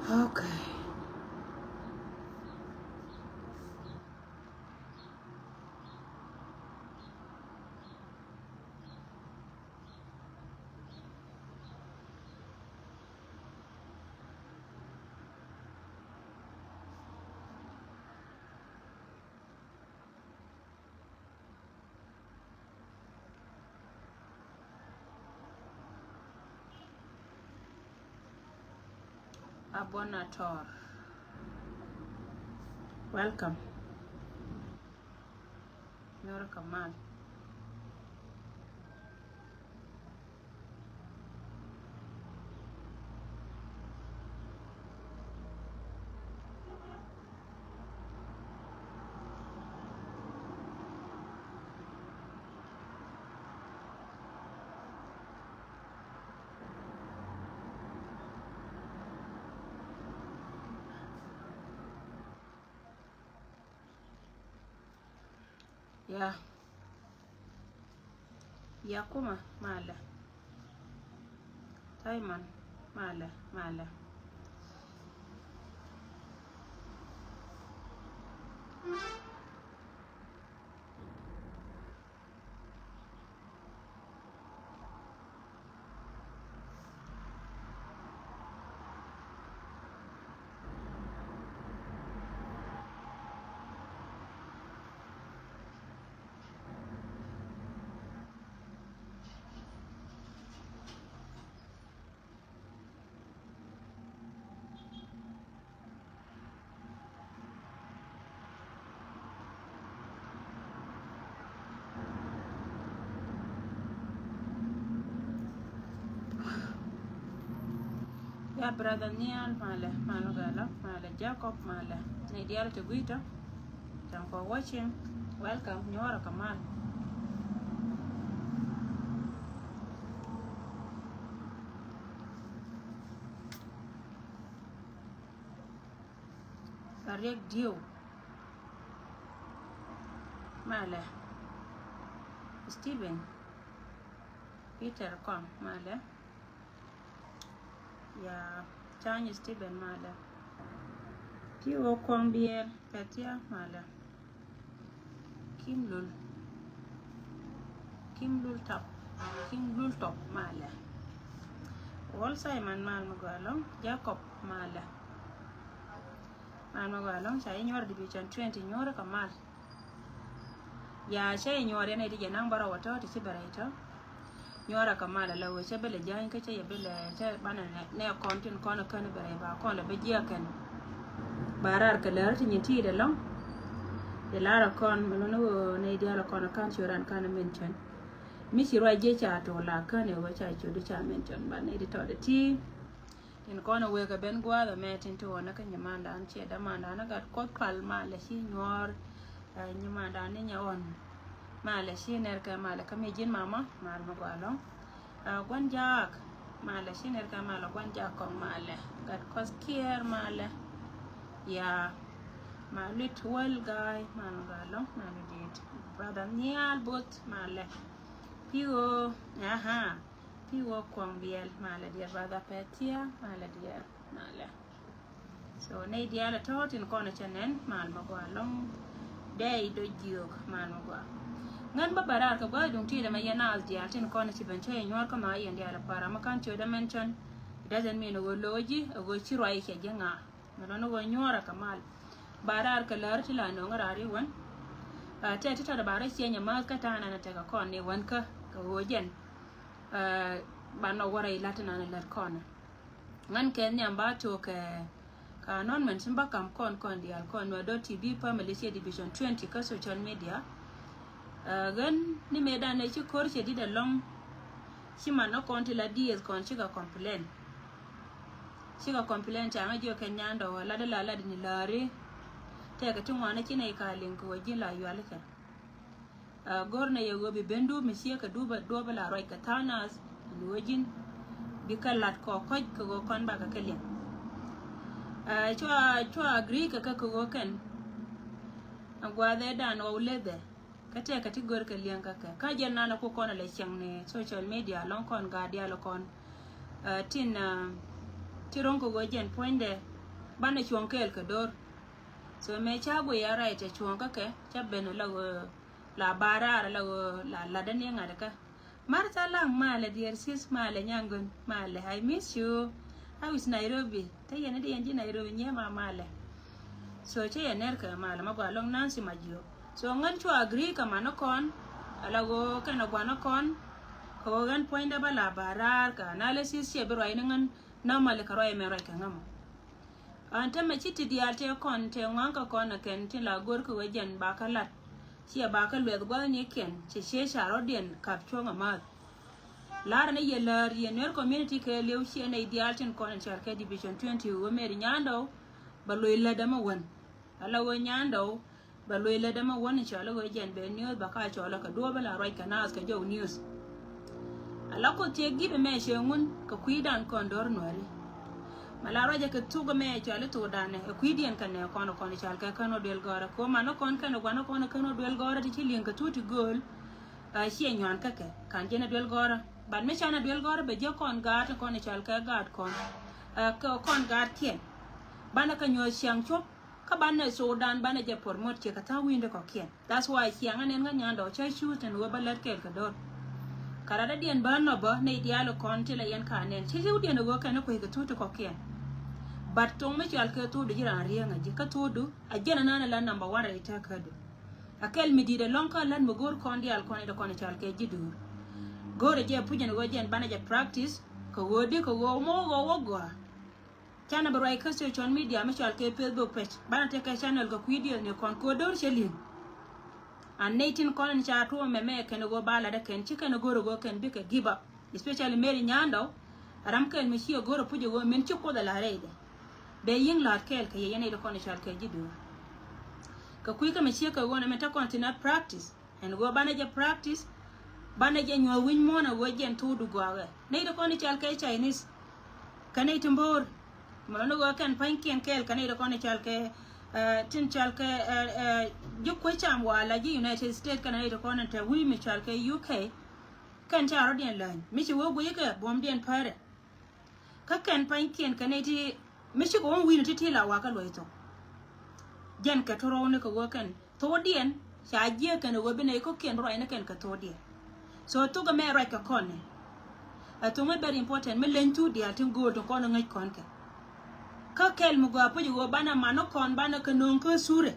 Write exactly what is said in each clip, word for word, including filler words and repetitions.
Okay. Abonator. Welcome. Nyɔrä kɛ mal. Ya. Yakuma malɛ. Taiman malɛ, malɛ. Ya brother Nial malɛ, malɛ gala, malɛ Jacob malɛ. Ni dial ti guito. Thank for watching. Welcome. Nyuɔrä kɛ mal. Kariak Diw. Malɛ. Stephen. Peter Kɔŋ malɛ. Ya Chany Stephen malɛ. Ti wä Kɔŋ Biɛl Pɛtia malɛ. Kim Lul. Kim Lul Tap. Kim Lul Tap malɛ. Wal Simon mal mi gɔaa lɔŋ. Jacob malɛ. Mal mi gɔaa lɔŋ ca inyuɔr division twenty nyuɔr kɛ mal. Ya cɛ inyuɔr yɛn iti jɛ naŋ bara wä tɔ ti ci bɛrɛ itɔ. Nyuɔrä kɛ mal ala wee cɛ bɛ lɛ ja̱a̱ny kä cɛ yɛ bɛ lɛ cɛ banɛ nɛ kɔn tin kɔn kän bɛ rɛy ba kɔn lɛ bɛ jiɛ kɛn. Ba raar kɛ lär ti nyin ti dɛ lɔŋ. Yɛ lar kɔn mɛ lɔn wee nɛ dial kɔn kan ci ran kan mention. Mi ci ruac jiɛ ca to la kän wee ca ci du ca mention ba nɛ di tɔ dɛ ti. Tin kɔn wee kɛ ben gua̱a̱th ɛmɛ tin ti wä nɛ kä nyimandan ciɛ dämandan gat Kuoth pal malɛ ci nyuɔr. Ɛ, nyimandan ni nyɛ ɣɔn. Malɛ ci nɛr kɛ malɛ kä mi ji̱n mama mal mi gɔaa lɔŋ. Ɛ, gua̱n jaak malɛ ci nɛr kɛ malɛ gua̱n jaak kɔŋ malɛ. Gat Kuoth kiɛɛr malɛ. Ya ma luit wäl ga̱a̱y mal mi gɔaa lɔŋ mal mi dit. Brother Nial Both malɛ. Pi̱i̱ ɣöö aha. Pi̱i̱ wä Kuɔŋ Biɛl malɛ diɛɛr ba dhapɛ thia̱a̱ malɛ diɛɛr malɛ. So nɛy diaal ɛ tɔ̱ tin kɔn cɛ nɛn mal ma gɔaa lɔŋ. Dɛy dɔ jiök mal ma gɔaa. Ŋän bä bɛ raar kɛ gua̱a̱th duŋ ti dɛ mɛ yɛn naath diaal tin kɔn ci ben cä yɛ nyuɔ̱ɔ̱r kä ma yɛn diaal ɛ para ma kan ciö dɛ mention. It doesn't mean ɛ ɣöö lo̱o̱ ji̱ ɛ ɣöö ci ruac cɛ ji̱ ŋa̱a̱. Mɛ lɔn ɣöö nyuɔ̱ɔ̱rä kɛ mal ba raar kɛ läär ti la nööŋä raar i̱ wän. Tɛt ti tɔt ba rɔ ciɛny ɛ määth kä ta̱a̱ nan ɛ tekɛ kɔn ni wän kä kɛ ɣöö jɛn. Ban nɔ wärä ilat inan ilät kɔn. Ŋän kɛ nhiam ba tok kɛ kɛ announcement ba kam kɔn kɔn diaal kɔn Nuer dot T V family ciɛ division twenty kä social media. Ɣän ni mëëdan ɛ ci ko̱r cɛ dit ɛlɔ̱ŋ. Ci man nɔ kɔn ti la dieth kɔn cikɛ complain. Cikɛ complain ca ŋä jiɔ kɛ nyandɔ lat ila lat ni läri. Tɛkɛ ti ŋuan ci nɛ ika liŋ kɛ wä ji̱ la yuali kɛ. Ɛ, go̱r nɛ yɛ ɣöö bi ben dup mi ciek kɛ dup, duɔp la ruac kɛ tha̱a̱ŋ nath ni ɣöö ji̱n bi kɛ la̱t kɔ kɔc kɛ ɣöö kɔn bakɛ kɛ liɛŋ. Ɛ, cua, cua agree kɛ kɛ kɛ ɣöö kɛn ɛ gua̱a̱th ɛ dan ɣɔw lethɛ. Kä tɛkɛ ti gör kɛ liɛŋ kä kɛ kä jɛn nanɛ ku kɔn ɛ lɛ cieŋ ni social media lɔŋ kɔn gaat diaal kɔn. Ɛ, tin, ɛ, ti ro̱ŋ kɛ ɣöö jɛn puɔ̱nydɛ. Banɛ cuɔ̱ŋ kɛɛl kɛ do̱r. So mëë ca guiy a right ɛ cuɔ̱ŋ kä kɛ, ca ben la ɣöö la barar la ɣöö la lat däni ŋa̱t kä. Martha Lang malɛ, dear sis malɛ, Nyaŋgön malɛ, I miss you. How is Nairobi? Te yɛn ni di yɛn ji̱ Nairobi nyɛ ma malɛ. So cɛ yɛn ner kɛ malɛ ma gɔaa lɔŋ Nancy Majiok. So ŋän cua agree kɛ man ni kɔn, ala ɣöö kɛn a guan ni kɔn, kɛ ɣöö ɣän puɔ̱nydä ba la barar kɛ analysis cɛ bi ruac ni ŋän normally kɛ ruac mɛ ruac kɛ ŋämɔ. An tämɛ ci ti diaal tëë kɔn tëë ŋɔaŋ kä kɔn ɛ kɛn tin la go̱r kä wee jɛn ba kä lat. Ciɛ ba kä luɛth gua̱thnikiɛn cɛ ciee ca rɔ̱diɛn kap cuɔ̱ŋ amäth. Lar ni yɛ lär yɛ Nuer community kɛ liw ciɛ nɛy diaal tin kɔn in cɔal kɛ division twenty wee Mary Nyandɔw bɛ loc lätdä mi wän. Ala wee Nyandɔw bɛ loc lätdä mi wän in cɔal i̱ wee jɛn bɛ news bɛ ka cɔl ɛ kɛ duɔ̱ɔ̱p in la ruac kɛ naath kɛ jɔw news. Ala Kuoth tëë gi̱p ɛmɛ cɛ ŋun kɛ kui̱dan kɔn do̱r Nuääri. Mɛ la ruacɛ kɛ thuk ɛmɛ cɔal i̱ thukdan ɛ kui̱diɛn kɛnɛ kɔn kɔn cɔal kɛ kän wä duel gɔ̱rä. Kɛ wä man ni kɔn kɛn wä guan ni kɔn kän wä duel gɔ̱rä ti ci liŋ kɛ thuk ti gööl. Ɛ ciɛ nyuan kä kɛ kan jɛn ɛ duel gɔ̱rä. But mi can ɛ duel gɔ̱rä bɛ jiäk kɔn gaat kɔn cɔal kɛ gaat kɔn. Ɛ kɛ kɔn gaatkiɛn. Banɛ kɛ nyuɔ̱th ciaŋ cop. Kä banɛ thukdan banɛ jɛ promote ciɛ kɛ tha̱a̱ŋ wi̱i̱ni kɔ̱kiɛn. That's why ciaŋ anɛn ŋä Nyandɔw cä cuuth tin ɣöö bä lät kɛɛl kɛ do̱r. Kɛ rat dädiɛn bä nɔ bä nɛy diaal kɔn ti la yɛn ka nɛn ci riwdiɛn ɣöö kɛn kuec kɛ thuk ti kɔ̱kiɛn. But thoŋ mi cɔal kɛ thukdu ji̱ raan rieŋ a ji̱ kä thukdu a jɛn anan ala number one rɛy tɛk kädu. A kɛl mi di̱i̱t ɛlɔ̱ŋ kä lät mi go̱o̱r kɔn diaal kɔn iti kɔn cɔal kɛ ji̱ duur. Go̱o̱rɛ jɛ puc ɛn ɣöö jɛn banɛ jɛ practice kɛ ɣöö di kɛ ɣöö mɔ ɣöö wä gɔaa. Canɛ bi ruac kä social media mi cɔal kɛ Facebook page. Banɛ tekɛ channel kɛ kui̱diɛn ni kɔn kɛ do̱r cɛ li̱eŋ. An nɛy tin kɔn in ca tuɔɔk mɛmɛ kɛn ɣöö ba latdä kɛn ci kɛn go̱r ɣöö kɛn bikɛ give up. Especially Mary Nyandɔw. Ram kɛl mi ci ɛ go̱r ɛ puc ɣöö min ci Kuoth ɛ la rɛydɛ. Bɛ yi̱ŋ la̱a̱t kɛɛl kɛ yɛ yɛn nɛy ti kɔn in cɔal kɛ ji̱ duur. Kɛ kui̱ kä mi ciek kɛ ɣöö nɛ mi te kɔn thin a practice. Ɛn ɣöö banɛ jɛ practice, banɛ jɛ nyuɔ̱th wi̱ny muɔ̱ɔ̱n ɛ ɣöö jɛn thukdu gɔaakɛ. Nɛy ti kɔn i̱ cɔal kɛ Chinese. Kɛ nɛy ti mbo̱o̱r. Mɛ ni ɣöö kɛn pa̱nykiɛn kɛɛl kɛ nɛy ti kɔn i̱ cɔal kɛ, eh, tin cɔal kɛ, eh, eh, ji̱ kuec cam wala ji̱ United States kɛn nɛy ti kɔn in te wi̱i̱ mi cɔal kɛ U K. Kɛn ca rɔ̱diɛn läny. Mi ci wee guic kɛ buɔ̱mdiɛn päärɛ. Kä kɛn pa̱nykiɛn kɛ nɛy ti mi cikɛ wä wi̱i̱ni ti̱ti̱ la wakä luɔ̱c thok. Jɛn kɛ toro̱o̱ni kɛ ɣöö kɛn thokdiɛn ca jiɛk kɛn ɣöö bi nɛy kɔ̱kiɛn bi ruacni kɛn kɛ thokdiɛn. So thok ɛmɛ ruac kɛ kɔn ni. Ɛ thok mi very important mi leny thuk diaal tin gööl tin kɔn ŋäc kɔn kɛ. Kä kɛl mi gɔaa puc ɣöö banɛ man ni kɔn banɛ kɛ nööŋ kä thurɛ.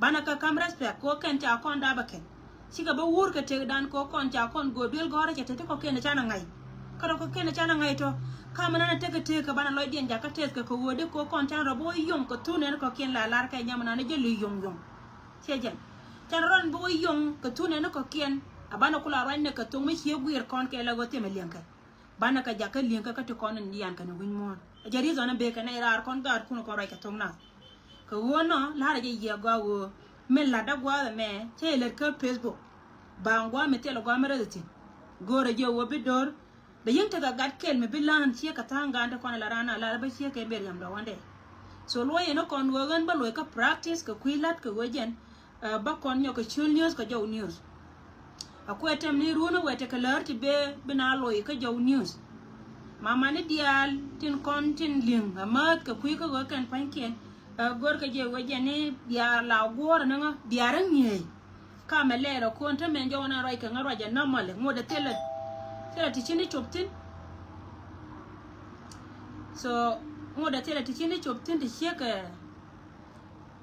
Banɛ kɛ ka̱m respect kɛ ɣöö kɛn ca kɔn dapɛ kɛn. Cikɛ bä wur kɛ tëkdan kɛ ɣöö kɔn ca kɔn göök duel gɔ̱rä cɛ te ti kɔ̱kiɛn canɛ ŋa̱c. Kä rɔ kɔ̱kiɛn canɛ ŋa̱c tɔ. Ka̱mɛ nanɛ tekɛ tëk kɛ banɛ lɔcdiɛn jakä teth kɛ kɛ ɣöö di kɛ ɣöö kɔn canɛ rɔ bä wä yom kɛ thun nɛn kɔ̱kiɛn la lar kɛ nyam nanɛ jɛ li yom yom. Ciɛ jɛn. Canɛ rɔ bä wä yom kɛ thun nɛn kɔ̱kiɛn. A banɛ kula ruacnɛ kɛ thoŋ mi cie guiir kɔn kɛ la ɣöö thimɛ liɛŋkɛ. Banɛ kɛ jakä li̱eŋkä kä ti kɔn in dian kɛn wi̱ny muɔ̱ɔ̱n. A jɛ reason in bekɛ nɛy raar kɔn gaatkun kɔn ruac kɛ thok nath. Kɛ ɣöö nɔ la̱rä jɛ yiëë gɔaa ɣöö min la̱tdä gua̱a̱th ɛmɛ cä yɛ lät kä Facebook. Ba̱a̱ŋ gua̱a̱th mi thilɛ gua̱a̱th mi räth thi̱n. Go̱o̱rä jɛ ɣöö bi do̱r. Bɛ yäŋ tekɛ gat kɛl mi bi la̱a̱n ciek kɛ tha̱a̱ŋ ga̱a̱n ti kɔn ɛ la raan a lar bä ciek kɛ Miriam dɔ̱wändɛ. So luɔ̱c ɛn ɛ kɔn ɣöö ɣän bä luɔ̱c kä practice kɛ kui̱ la̱t kɛ ɣöö jɛn. Ɛ, bä kɔn nyɔk kɛ ciöl news kɛ jɔw news. A kuɛ tɛm ni run wɛ tekɛ lär ti bee bi na loy kä jɔw news. Mama ni diaal tin kɔn tin li̱ŋ a määth kɛ kui̱ kä ɣöö kɛn pa̱nykiɛn. Ɛ, gör kɛ jɛ wee jɛ ni bia la guɔ̱ɔ̱r ni ŋä bia rä ŋi̱eec. Ka mɛ lɛɛr a kuɔn te mɛn jɔw na ruac kɛ ŋä ruac a normally ŋot a thilɛ. Thilɛ ti ci ni cop thi̱n. So ŋot a thilɛ ti ci ni cop thi̱n ti ciek ɛ.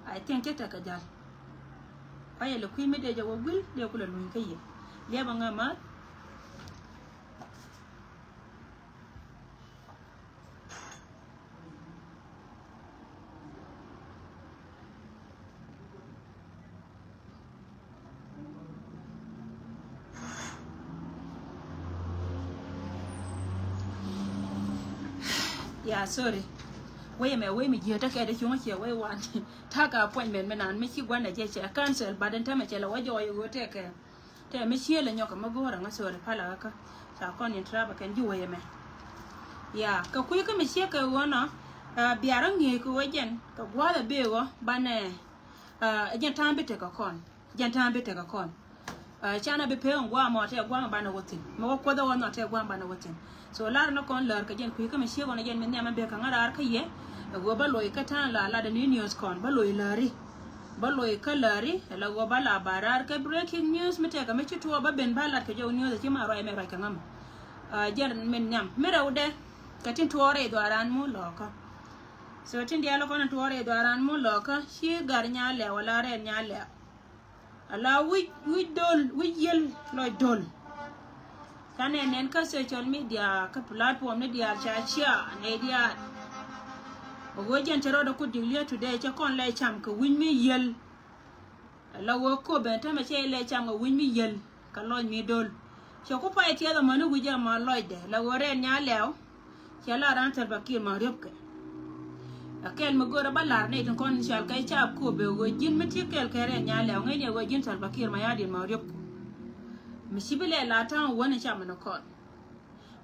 I think ti tekɛ jal. Kuayɛ lɛ kui̱ mi dee jɛ wä guil dee kulɛ luny kä yɛ. Liɛpɛ ŋä math. Yeah, sorry. Wei mɛ wei mi jiɛ tekɛ de cuŋ ciɛ wei wan. Takä appointment mi nan mi ci gua̱n a jɛ cɛ cancel, but in tämɛ cɛ lɛ wä jɔɔy ɣöö tekɛ. Tɛ mi ciël ɛ nyɔk ɛ mi go̱o̱r ɛ ŋä, sorry, palä kä. Ca kɔn in trap ɛ kɛn ji̱ wee ɛmɛ. Ya kɛ kui̱ kä mi ciek kɛ ɣöö nɔ, ɛ, biarä ŋi̱eec kɛ ɣöö jɛn kɛ gua̱a̱th ɛ bee ɣöö banɛ, ɛ, jɛn ta̱a̱m bi tekɛ kɔn. Jɛn ta̱a̱m bi tekɛ kɔn. Ɛ, canɛ bi pee ɣän gua̱a̱m ɔ tɛ gua̱a̱m banɛ wä thi̱n. Mi wä kuoth ɛ ɣän ɔ tɛ gua̱a̱m banɛ wä thi̱n. So lar ni kɔn lär kɛ jɛn kui̱ kä mi ciek ɣöö nɔ jɛn mi nhiam ɛ bee kɛ ŋä raar kä yɛ. Ɛ ɣöö bä loc kä ta̱a̱ŋ la lat ni news kɔn bä loc läri. Bä loc kä läri la ɣöö bä la ba raar kɛ breaking news mi tɛkɛ mi ci tuɔɔk bä ben bä lat kɛ jɔw news ci ma ruac mɛ ruac kɛ ŋämɛ. Jɛn min nhiam mi rɛwdɛ kɛ tin tuɔɔk rɛy dhuaaran mu lɔɔkä. So tin diaal kɔn tuɔɔk rɛy dhuaaran mu lɔɔkä ci gar nya lɛw ala rɛn nya lɛw. Ala wi̱c wi̱c dol wi̱c yiel lɔc dol. Ca nɛn nɛn kä social media kä platform ni diaal ca cia nɛy diaal. Ɣöö jɛn cɛ rɔɔdɛ ku declare today cɛ kɔn lɛ cam kɛ wi̱c mi yiel. Ala ɣöö kop ɛn tämɛ cɛ lɛ cam kɛ wi̱c mi yiel kɛ lɔc mi dol. Cɛ ku pay tiɛth ɛmɔni wi̱c ɛmɔ lɔcdɛ la ɣöö rɛn nya lɛw. Cɛ la ran Salva Kiir ma riöpkɛ. A kɛl mi görä bä lar ni tin kɔn cal kɛ ca kop ɛ ɣöö ji̱n mi ti kɛl kɛ rɛn nya lɛw ŋäcni ɛ ɣöö ji̱n Salva Kiir ma ya̱di̱n ma riöpkɛ. Mi ci bi lɛ la ta̱a̱ŋ wän in ca min kɔn.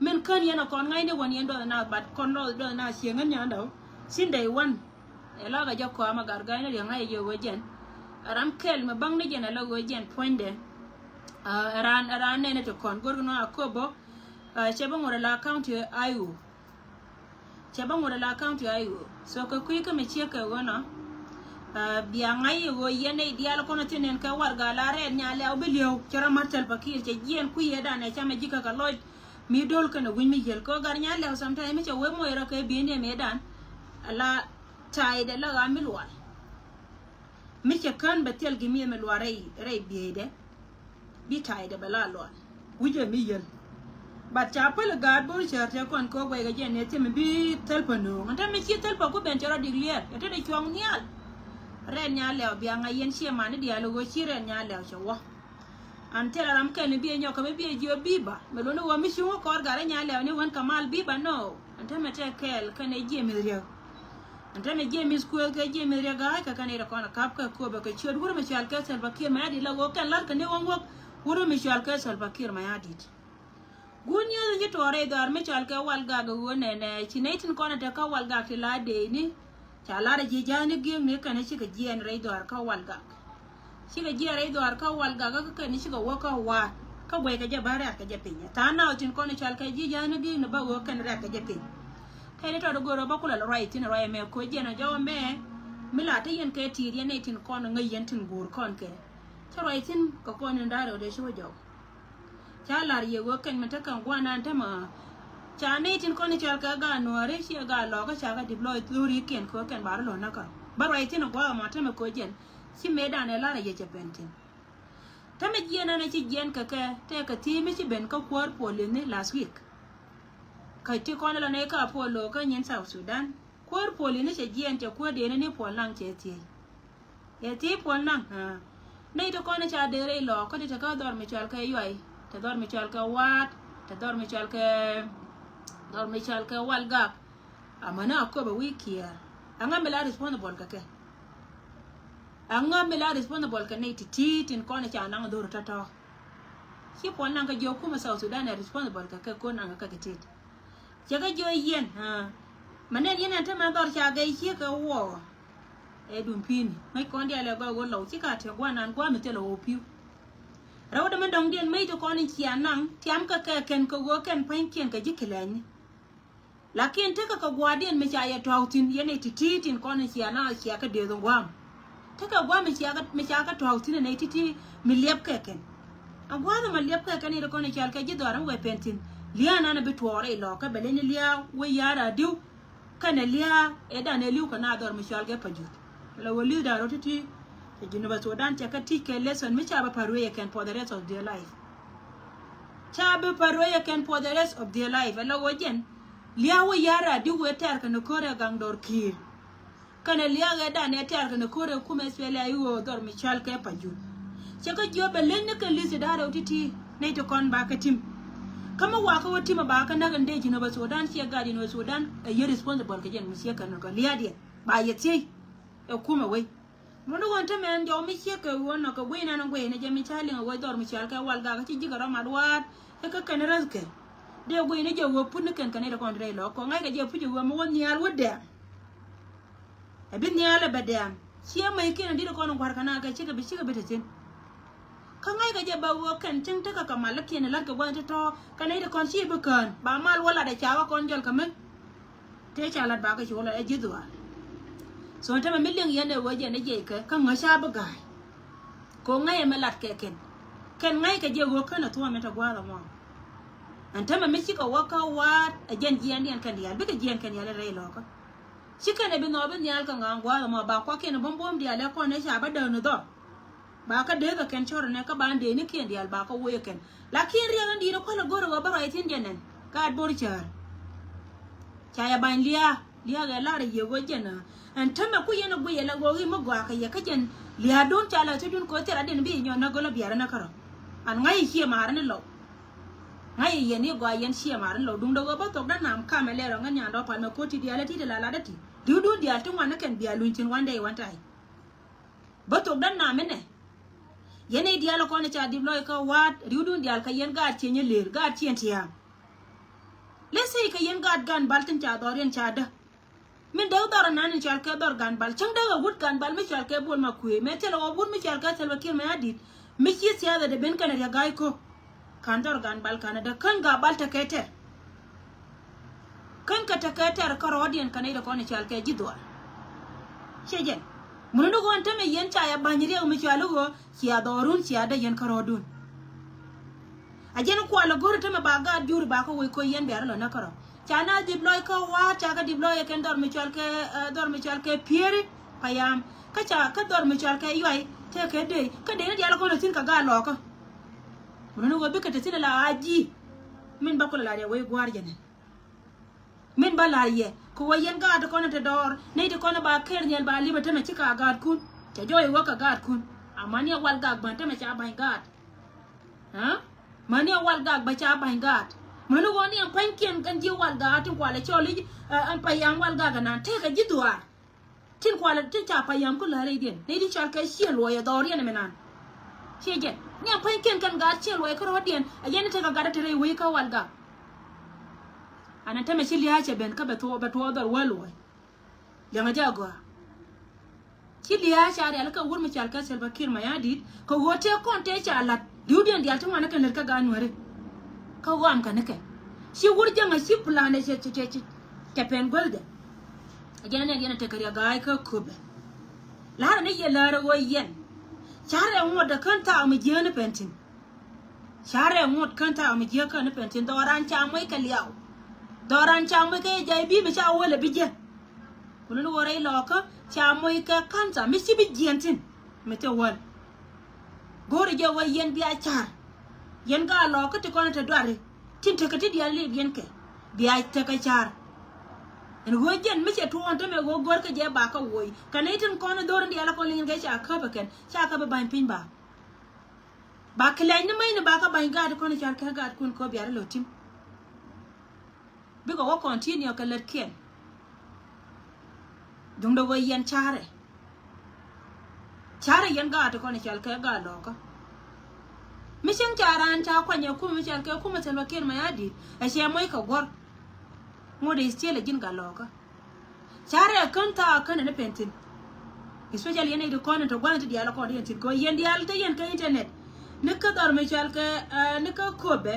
Min kän yɛn a kɔn ŋa̱cni wän yɛn duɔth na bat kɔn lɔth duɔth na cieŋ in nyandä. Cin dɛy wän. Ɛ la kɛ jɛ kɔam a gar ga̱a̱c ni riɛŋ ŋa̱c ɛ jɛ ɣöö jɛn. Ɛ ram kɛl mi baŋ ni jɛn ɛ la ɣöö jɛn puɔ̱nydɛ. Ɛ ran ɛ ran nɛn ɛ ti kɔn go̱rkɛ nɔ a kop bä. Cɛ bä ŋuɔ̱t ala county Ayo. Cɛ bä ŋuɔ̱t ala county Ayo. So kɛ kui̱ kä mi ciek kɛ ɣöö nɔ. Bia ŋa̱c i̱ ɣöö yɛn nɛy diaal kɔn a thi̱n nɛn kɛ warɛga la rɛɛt nya lɛw bi li̱ew cɛ rɔ ma̱t Salva Kiir cɛ jiɛɛn kui̱ yɛ dan ɛ camɛ ji̱ kä kɛ lɔc. Mi do̱l kɛn a wi̱ny mi yiel kɛ ɣöö gar nya lɛw sometime mi cɛ wee moc rɔ kɛ bi̱i̱n yɛ mi dan. Ala ta̱a̱ydɛ la ɣaa mi lual. Mi cɛ kän bɛ thil gi mi mi lual rɛy rɛy bi̱i̱dɛ. Bi ta̱a̱ydɛ bɛ la lual wi̱cɛ mi yiel. But ca päl gaat bo̱r cär tɛ kɔn kɛ wek a jɛ nɛ thim bi thäl pä no̱o̱ŋ ɛn te mi ci thäl pä ku ben cɛ rɔ dik liɛɛr ɛ te dee cuɔ̱ŋ nhial. Rɛn nya lɛw bia ŋa yɛn ciɛ mani diaal ɣöö ci rɛn nya lɛw cɛ wä. An thil a ram kɛn mi biɛ nyɔk kɛ mi biɛ jiö biba mi luni ɣöö mi cuŋ kɔr gat rɛn nya lɛw ni wän kɛ mal biba no. Ɛn te mi tɛ kɛɛl kɛn ɛ jiɛ mi riek. Ɛn tämɛ James Kueth kɛ James Riek Gai kɛ kɛn ita kɔn a kap kɛ Akobo kɛ ciöt wur mi cual kɛ Salva Kiir Mayardit la ɣöö kɛn lar kɛ ni wäŋ wäk wur mi cual kɛ Salva Kiir Mayardit. Guun nyieeth in ci tuɔɔk rɛy dhɔaar mi cual kɛ Walgak ɣöö nɛnɛ ci nɛy tin kɔn a te kä Walgak ti la deeni. Ca lar a ji̱ ja̱a̱ni gi̱i̱kni kɛn cikɛ jiɛɛn rɛy dhɔaar kä Walgak. Cikɛ jiɛɛn rɛy dhɔaar kä Walgak kä kɛn cikɛ wä kä Waat kä guɛckɛ jɛ bä rɛ̈k kɛ jɛ piny. Tha̱a̱ŋ nath tin kɔn cual kɛ ji̱ ja̱a̱ni gi̱i̱kni bä ɣöö kɛn rɛ̈k kɛ jɛ piny. Tɛni tɔt go̱o̱r ɔ bä kulɛ lɔ ruac thi̱n ruac ɛmɛ koc jiɛn ɔ jɔw ɛmɛ. Mi la te yɛn kɛ ti̱i̱t yɛn nɛy tin kɔn ŋäc yɛn tin guur kɔn kɛ. Cä ruac thi̱n kɛ kɔn in da̱rɛ ɔ dee ci wä jɔw. Ca la̱r yɛ ɣöö kɛn mi te kɛn gua̱a̱r nan tämɛ. Ca nɛy tin kɔn i̱ cɔal kɛ gaat nuɔ̱ɔ̱ri ciɛ gaat lɔɔkä ca kɛ dip lɔɔc thorikiɛn kɛ ɣöö kɛn ba rɔ lo̱n näkä. Bä ruac thi̱n ɔ gua̱a̱k ɛmɔ tämɛ koc jiɛn. Ci mëëdan ɛ la̱r ɛ yɛ cɛ pɛn thi̱n. Tämɛ jiɛn ɛn ɛ ci jiɛn kɛ kɛ tɛkɛ thi̱i̱ mi ci ben kä kuäär puɔl li̱thni last week. Kä ti kɔn ilɔ nɛy kä Apollo kä nyin South Sudan. Kuäär puɔl li̱thni cɛ jiɛn cɛ kuäär dee ni ni puɔl naŋ cɛ thiec. Ɛ thiec puɔl naŋ. Nɛy ti kɔn i̱ ca dee rɛy lɔɔk kä ti te kä dhɔr mi cual kɛ Yuay, te dhɔr mi cual kɛ Waat, te dhɔr mi cual kɛ dhɔr mi cual kɛ Walgak. Amäni Akobo wi̱i̱ Kiir. Aŋa mi la responsible kɛ kɛ? Aŋa mi la responsible kɛ nɛy ti̱ti̱ tin kɔn i̱ ca naŋ dhor tɔ̱tɔ̱? Ci puɔl naŋ kɛ jiök kumɛ South Sudan ɛ responsible kɛ kɛ ko̱n naŋ kɛ kɛ ti̱ti̱. Cɛ kɛ jiök yɛn. Mɛ nɛn yɛn ɛn te mɛ dhɔr ca gɛy ciek kɛ wuɔɔk. Ɛ duŋ pi̱i̱ni ŋäc kɔn diaal ɛ gɔaa ɣöö lɔw ci ka te gua̱n an gua̱a̱ mi thilɛ ɣöö pi̱w. Rɛwdɛ mi dɔ̱ŋdiɛn mec ti kɔn in cia naŋ tiam kɛ kɛ kɛn kɛ ɣöö kɛn pua̱nykiɛn kɛ ji̱ kilɛɛcni. Lakin tekɛ kɛ gua̱a̱rdiɛn mi ca yɛ tɔ̱a̱k thi̱n yɛn nɛy ti̱ti̱ tin kɔn in cia naŋ cia kɛ dëëth in gua̱a̱m. Tekɛ gua̱a̱m mi ca kɛ, mi ca kɛ tɔ̱a̱k thi̱n in nɛy ti̱ti̱ mi liɛp kɛ kɛn. A gua̱a̱th ɛmɔ liɛp kɛ kɛn in ti kɔn in cal kɛ ji̱ dhɔaar in wee pɛn thi̱n. Lia̱a̱ nan bi tuɔɔk rɛy lɔɔk kä bɛ leny lia̱a̱ wee ya̱r a di̱w. Kɛnɛ lia̱a̱ ɛ dan ɛ li̱w kɛ na dhɔr mi cual kɛ Pajut. Lɛ wä li̱th dan rɔ ti̱ti̱. Cɛ Junubä Sudan cɛ kɛ teach kɛ lesson mi ca bä pa̱r wee yɛ kɛn for the rest of their life. Ca bä pa̱r wee yɛ kɛn for the rest of their life. Ɛ lɛ wä jɛn lia̱a̱ wä ya̱r a di̱w wee tɛɛr kɛn ko̱r ɛ gaŋ dɔr Kiir. Kɛnɛ lia̱a̱ ɛ dan ɛ tɛɛr kɛn ko̱r ɛ kumɛ S P L A I O dhɔr mi cual kɛ Pajut. Cɛ kä jiɔ bɛ leny ni kɛ li̱th dan rɔ ti̱ti̱ nɛy ti kɔn ba kɛ tim. Kä mi wakä wä tim a ba kä näk in dee Junubä Sudan ciɛ gat Junubä Sudan ɛ yɛ responsible kɛ jɛn mi ciɛ kɛn kɛ lia̱a̱diɛn ba yɛ thiec. Ɛ kumɛ wei. Mun di ɣöö tämɛ ɛn jɔw mi ciek kɛ ɣöö nɔ kɛ guiy nan in guiy ni jɛ mi ca liŋ ɛ ɣöö dhɔr mi cual kɛ Walgak ci ji̱ kɛ rɔ mat waat. Ɛ kä kɛn räth kɛ dee guiy ni jɛ ɣöö put ni kɛn kɛn ni ti kɔn ti rɛy lɔk kɔ ŋa̱ckɛ jɛ puc ɛ ɣöö mi wä nhial wä dɛm. Ɛ bi nhial ɛ bɛ dɛm ciɛ mec kiɛn ɛ di̱t ɛ kɔn in gua̱r kɛ na kɛ cikɛ bi cikɛ bi te thi̱n. Kä ŋa̱ckɛ jɛ bɛ ɣöö kɛn cäŋ tekɛ kɛ mal ikiɛn ɛ la̱t kɛ gua̱th ti tɔ̱ kɛ nɛy ti kɔn ci bi kään ba mal wä lat ɛ ca wä kɔn jɔl kɛ mi. Tëë ca lat ba kä ci wä lat ɛ ji̱ dhuaar. So ɛn tämɛ mi liŋ yɛn ɛ ɣöö jɛn ɛ jiɛc kɛ kä ŋäc ca bi ga̱a̱c. Kɛ ɣöö ŋäc ɛmɛ lat kɛ kɛn. Kɛn ŋa̱ckɛ jɛ ɣöö känɛ thuɔ̱ɔ̱mɛ te gua̱a̱th ɛmɔ. Ɛn tämɛ mi cikɛ wä kä wa̱a̱t ɛ jɛn jiɛɛndiɛn kɛn diaal, bikɛ jiɛɛn kɛn diaal rɛy lɔ̱kä. Ci kɛn ɛ bi nhɔɔp bi nhial kɛ ŋa̱a̱ŋ gua̱a̱th ɛmɔ, ba kuakiɛn ɛ buɔ̱m buɔ̱m diaal ɛ kɔn ɛ ca bä däk ni dhɔr. Ba kä dee kɛ kɛn cɔr nɛ kä ba dee ni kiɛn diaal ba kä woc ɛ kɛn. Lakin riɛk in di̱i̱t ɛ kuäl ɛ go̱r ɛ ɣöö bä ruac thi̱n jɛ nɛn. Gaat bo̱r cäär. Ca yɛ bany lia̱a̱, lia̱a̱ ɛ lar ɛ yiëë ɣöö jɛn ɛ. Ɛn tämɛ ku yɛn ɛ guiyɛ la ɣöö i̱ mi gɔaa kɛ yɛ kä jɛn lia̱a̱dun ca la thi̱dun kɛ ɣöö thil adin bi nyɔn nä gölä biarä nä kärɔ. An ŋa̱c i̱ ciɛ maarä ni lɔw. Ŋa̱c i̱ yɛn i̱ gɔaa yɛn ciɛ maarä ni lɔw. Duundɛ ɣöö bä thok dä nam kamɛ lɛr ɔ ŋä nyandɔ pal mɛ ko̱ti diaal ɛ ti ti la lat ɛ ti. Di̱wdun diaal ti ŋuan ni kɛn bia luny thi̱n one day one time. Bä thok dä nam inɛ. Yɛn i̱ diaal ɛ kɔn i̱ ca dip lɔc kä wa̱a̱t ri̱wdun diaal kä yɛn gaat cieny i̱ lëër gaat cieny tia̱a̱ŋ. Lɛ sey kä yɛn gaat gan bal tin ca dhɔr yɛn ca dä. Min dee dhɔr anan in cɔal kɛ dhɔr gan bal cäŋ dee ɣä wut gan bal mi cɔal kɛ bol ma kuëë mɛ thilɛ ɣä wut mi cɔal kɛ thilɛ kiɛr mɛ adit. Mi ci thiathɛ dee ben kɛn riɛ ga̱a̱c ko̱. Ka̱n dhɔr gan bal ka̱n dee kän ga̱a̱ bal tekɛ tɛr. Kän kɛ tekɛ tɛr kä rɔɔdiɛn kɛ nɛy dee kɔn i̱ cɔal kɛ ji̱ dhuaar. Ciɛ jɛn. Mun ni ɣöö ɛn tämɛ yɛn ca yɛ ba̱ny riɛk mi cɔal i̱ ɣöö cia dhɔrun cia dee yɛn kä rɔɔdun. A jɛn kual a go̱r tämɛ ba gaat jur ba kä wec koc yɛn bia rɔ lɔ näk kärɔ. Ca na dip lɔc kä wa̱a̱ ca kä dip lɔc kɛn dhɔr mi cɔal kɛ, eh, dhɔr mi cɔal kɛ pieri payam. Kä ca kä dhɔr mi cɔal kɛ yuay te kɛ dee kä dee ni dial kɔn a thi̱n kɛ gaat lɔkä. Mun ni wä bikɛ te thi̱n la a ji̱. Min ba kulɛ la diɛ wec gua̱a̱r jɛnɛ. Min ba la̱r yɛ kɛ wä yɛn gaat ti kɔn in te dɔɔr nɛy ti kɔn in ba ker nhiɛl ba li̱p ɛ tämɛ ci ka gaatkun. Cɛ jɔɔc i̱ wä kɛ gaatkun. Amäni ɛ wal gak bän tämɛ ca ba̱ny gaat. Aa? Mäni ɛ wal gak bä ca ba̱ny gaat. Mäni ɣöö ni ɛn pa̱nykiɛn kɛn ji̱ wal gak tin kualɛ cɔl i̱, ɛ, ɛn pay ɛn wal gak ɛnan tekɛ ji̱ dhuaar. Tin kualɛ tin ca payam kä lä rɛydiɛn nɛy ti cɔal kɛ ciɛ luɔyɛ dhɔriɛn ɛmɛ nan. Ciɛ jɛ ni a pa̱nykiɛn kɛn gaat ciɛ luɔyɛ kä rɔ̱diɛn a yɛn ni tekɛ gat a te rɛy wec kä wal gak. An a tämɛ ci lia̱a̱ cɛ ben kä bɛ thuɔɔ bɛ tuɔɔ dhɔr wä luɔy. Liɛŋɛ jɛ a gɔaa. Ci lia̱a̱ ca rial kä wur mi cɔal kɛ Salva Kiir Mayardit kɛ ɣöö tëë kɔn tëë ca la̱t di̱wdiɛn diaal ti ŋuan ni kɛn lät kä gaat nuääri. Kä ɣɔam kɛ ni kɛ ci wur jäŋ a ci plan ɛ cɛ cɛ cɛ cɛ pɛn guäthdɛ. A jɛn a nɛn yɛn a tekɛ riɛk ga̱a̱c kä köpɛ. La̱rä ni yɛ läärä ɣöö yɛn. Carɛ ŋuɔ̱t dɛ kän thaak mi jiääni pɛn thi̱n. Carɛ ŋuɔ̱t kän thaak mi jiääk kän ni pɛn thi̱n dhɔran ca moc kɛ liaw. Dhɔran ca moc kɛ jay bi mi ca wäl ɛ bi jiɛ. Kuluni ɣöö rɛy lɔɔkä ca moc kɛ cancer mi ci bi jiɛn thi̱n. Mi thil wäl. Go̱o̱ri jɛ ɣöö yɛn bia ca̱r. Yɛn gaat lɔɔkä ti kɔn te duari. Tin tekɛ ti diaal liip yɛn kɛ bia tekɛ ca̱r. Ɛn ɣöö jɛn mi cɛ tuɔɔn tämɛ ɣöö gör kä jɛ bakä woc kɛ nɛy tin kɔn dhor in diaal kɔn liŋ kɛ ca käp ɛ kɛn ca käp ɛ ba̱ny piny ba. Ba kɛ lɛc ni mäcni ba kä ba̱ny gaat kɔn i̱ cɔal kɛ gaatkun kɛ ɣöö bia rɔ lo̱ ti̱m. Bikɛ wä continue kɛ lätkiɛn. Duundɛ ɣöö yɛn ca̱rɛ. Ca̱rɛ yɛn gaat ti kɔn i̱ cɔal kɛ gaat lɔ̱kä. Mi cieŋ ca raan ca kuany ɛ kumɛ mi cɔal kɛ kumɛ Salva Kiir Mayardit ɛ cɛ moc kɛ guɔ̱r. Ŋot is tiel ɛ ji̱n gat lɔ̱kä. Ca̱rɛ kän thaak känɛ ni pɛn thi̱n. Especially yɛn i̱ ti kɔn in te gua̱n ti diaal kɔn ti yɛn thi̱n kɛ yɛn diaal te yɛn kä internet. Ni kä dhɔr mi cɔal kɛ, eh, ni kä köpɛ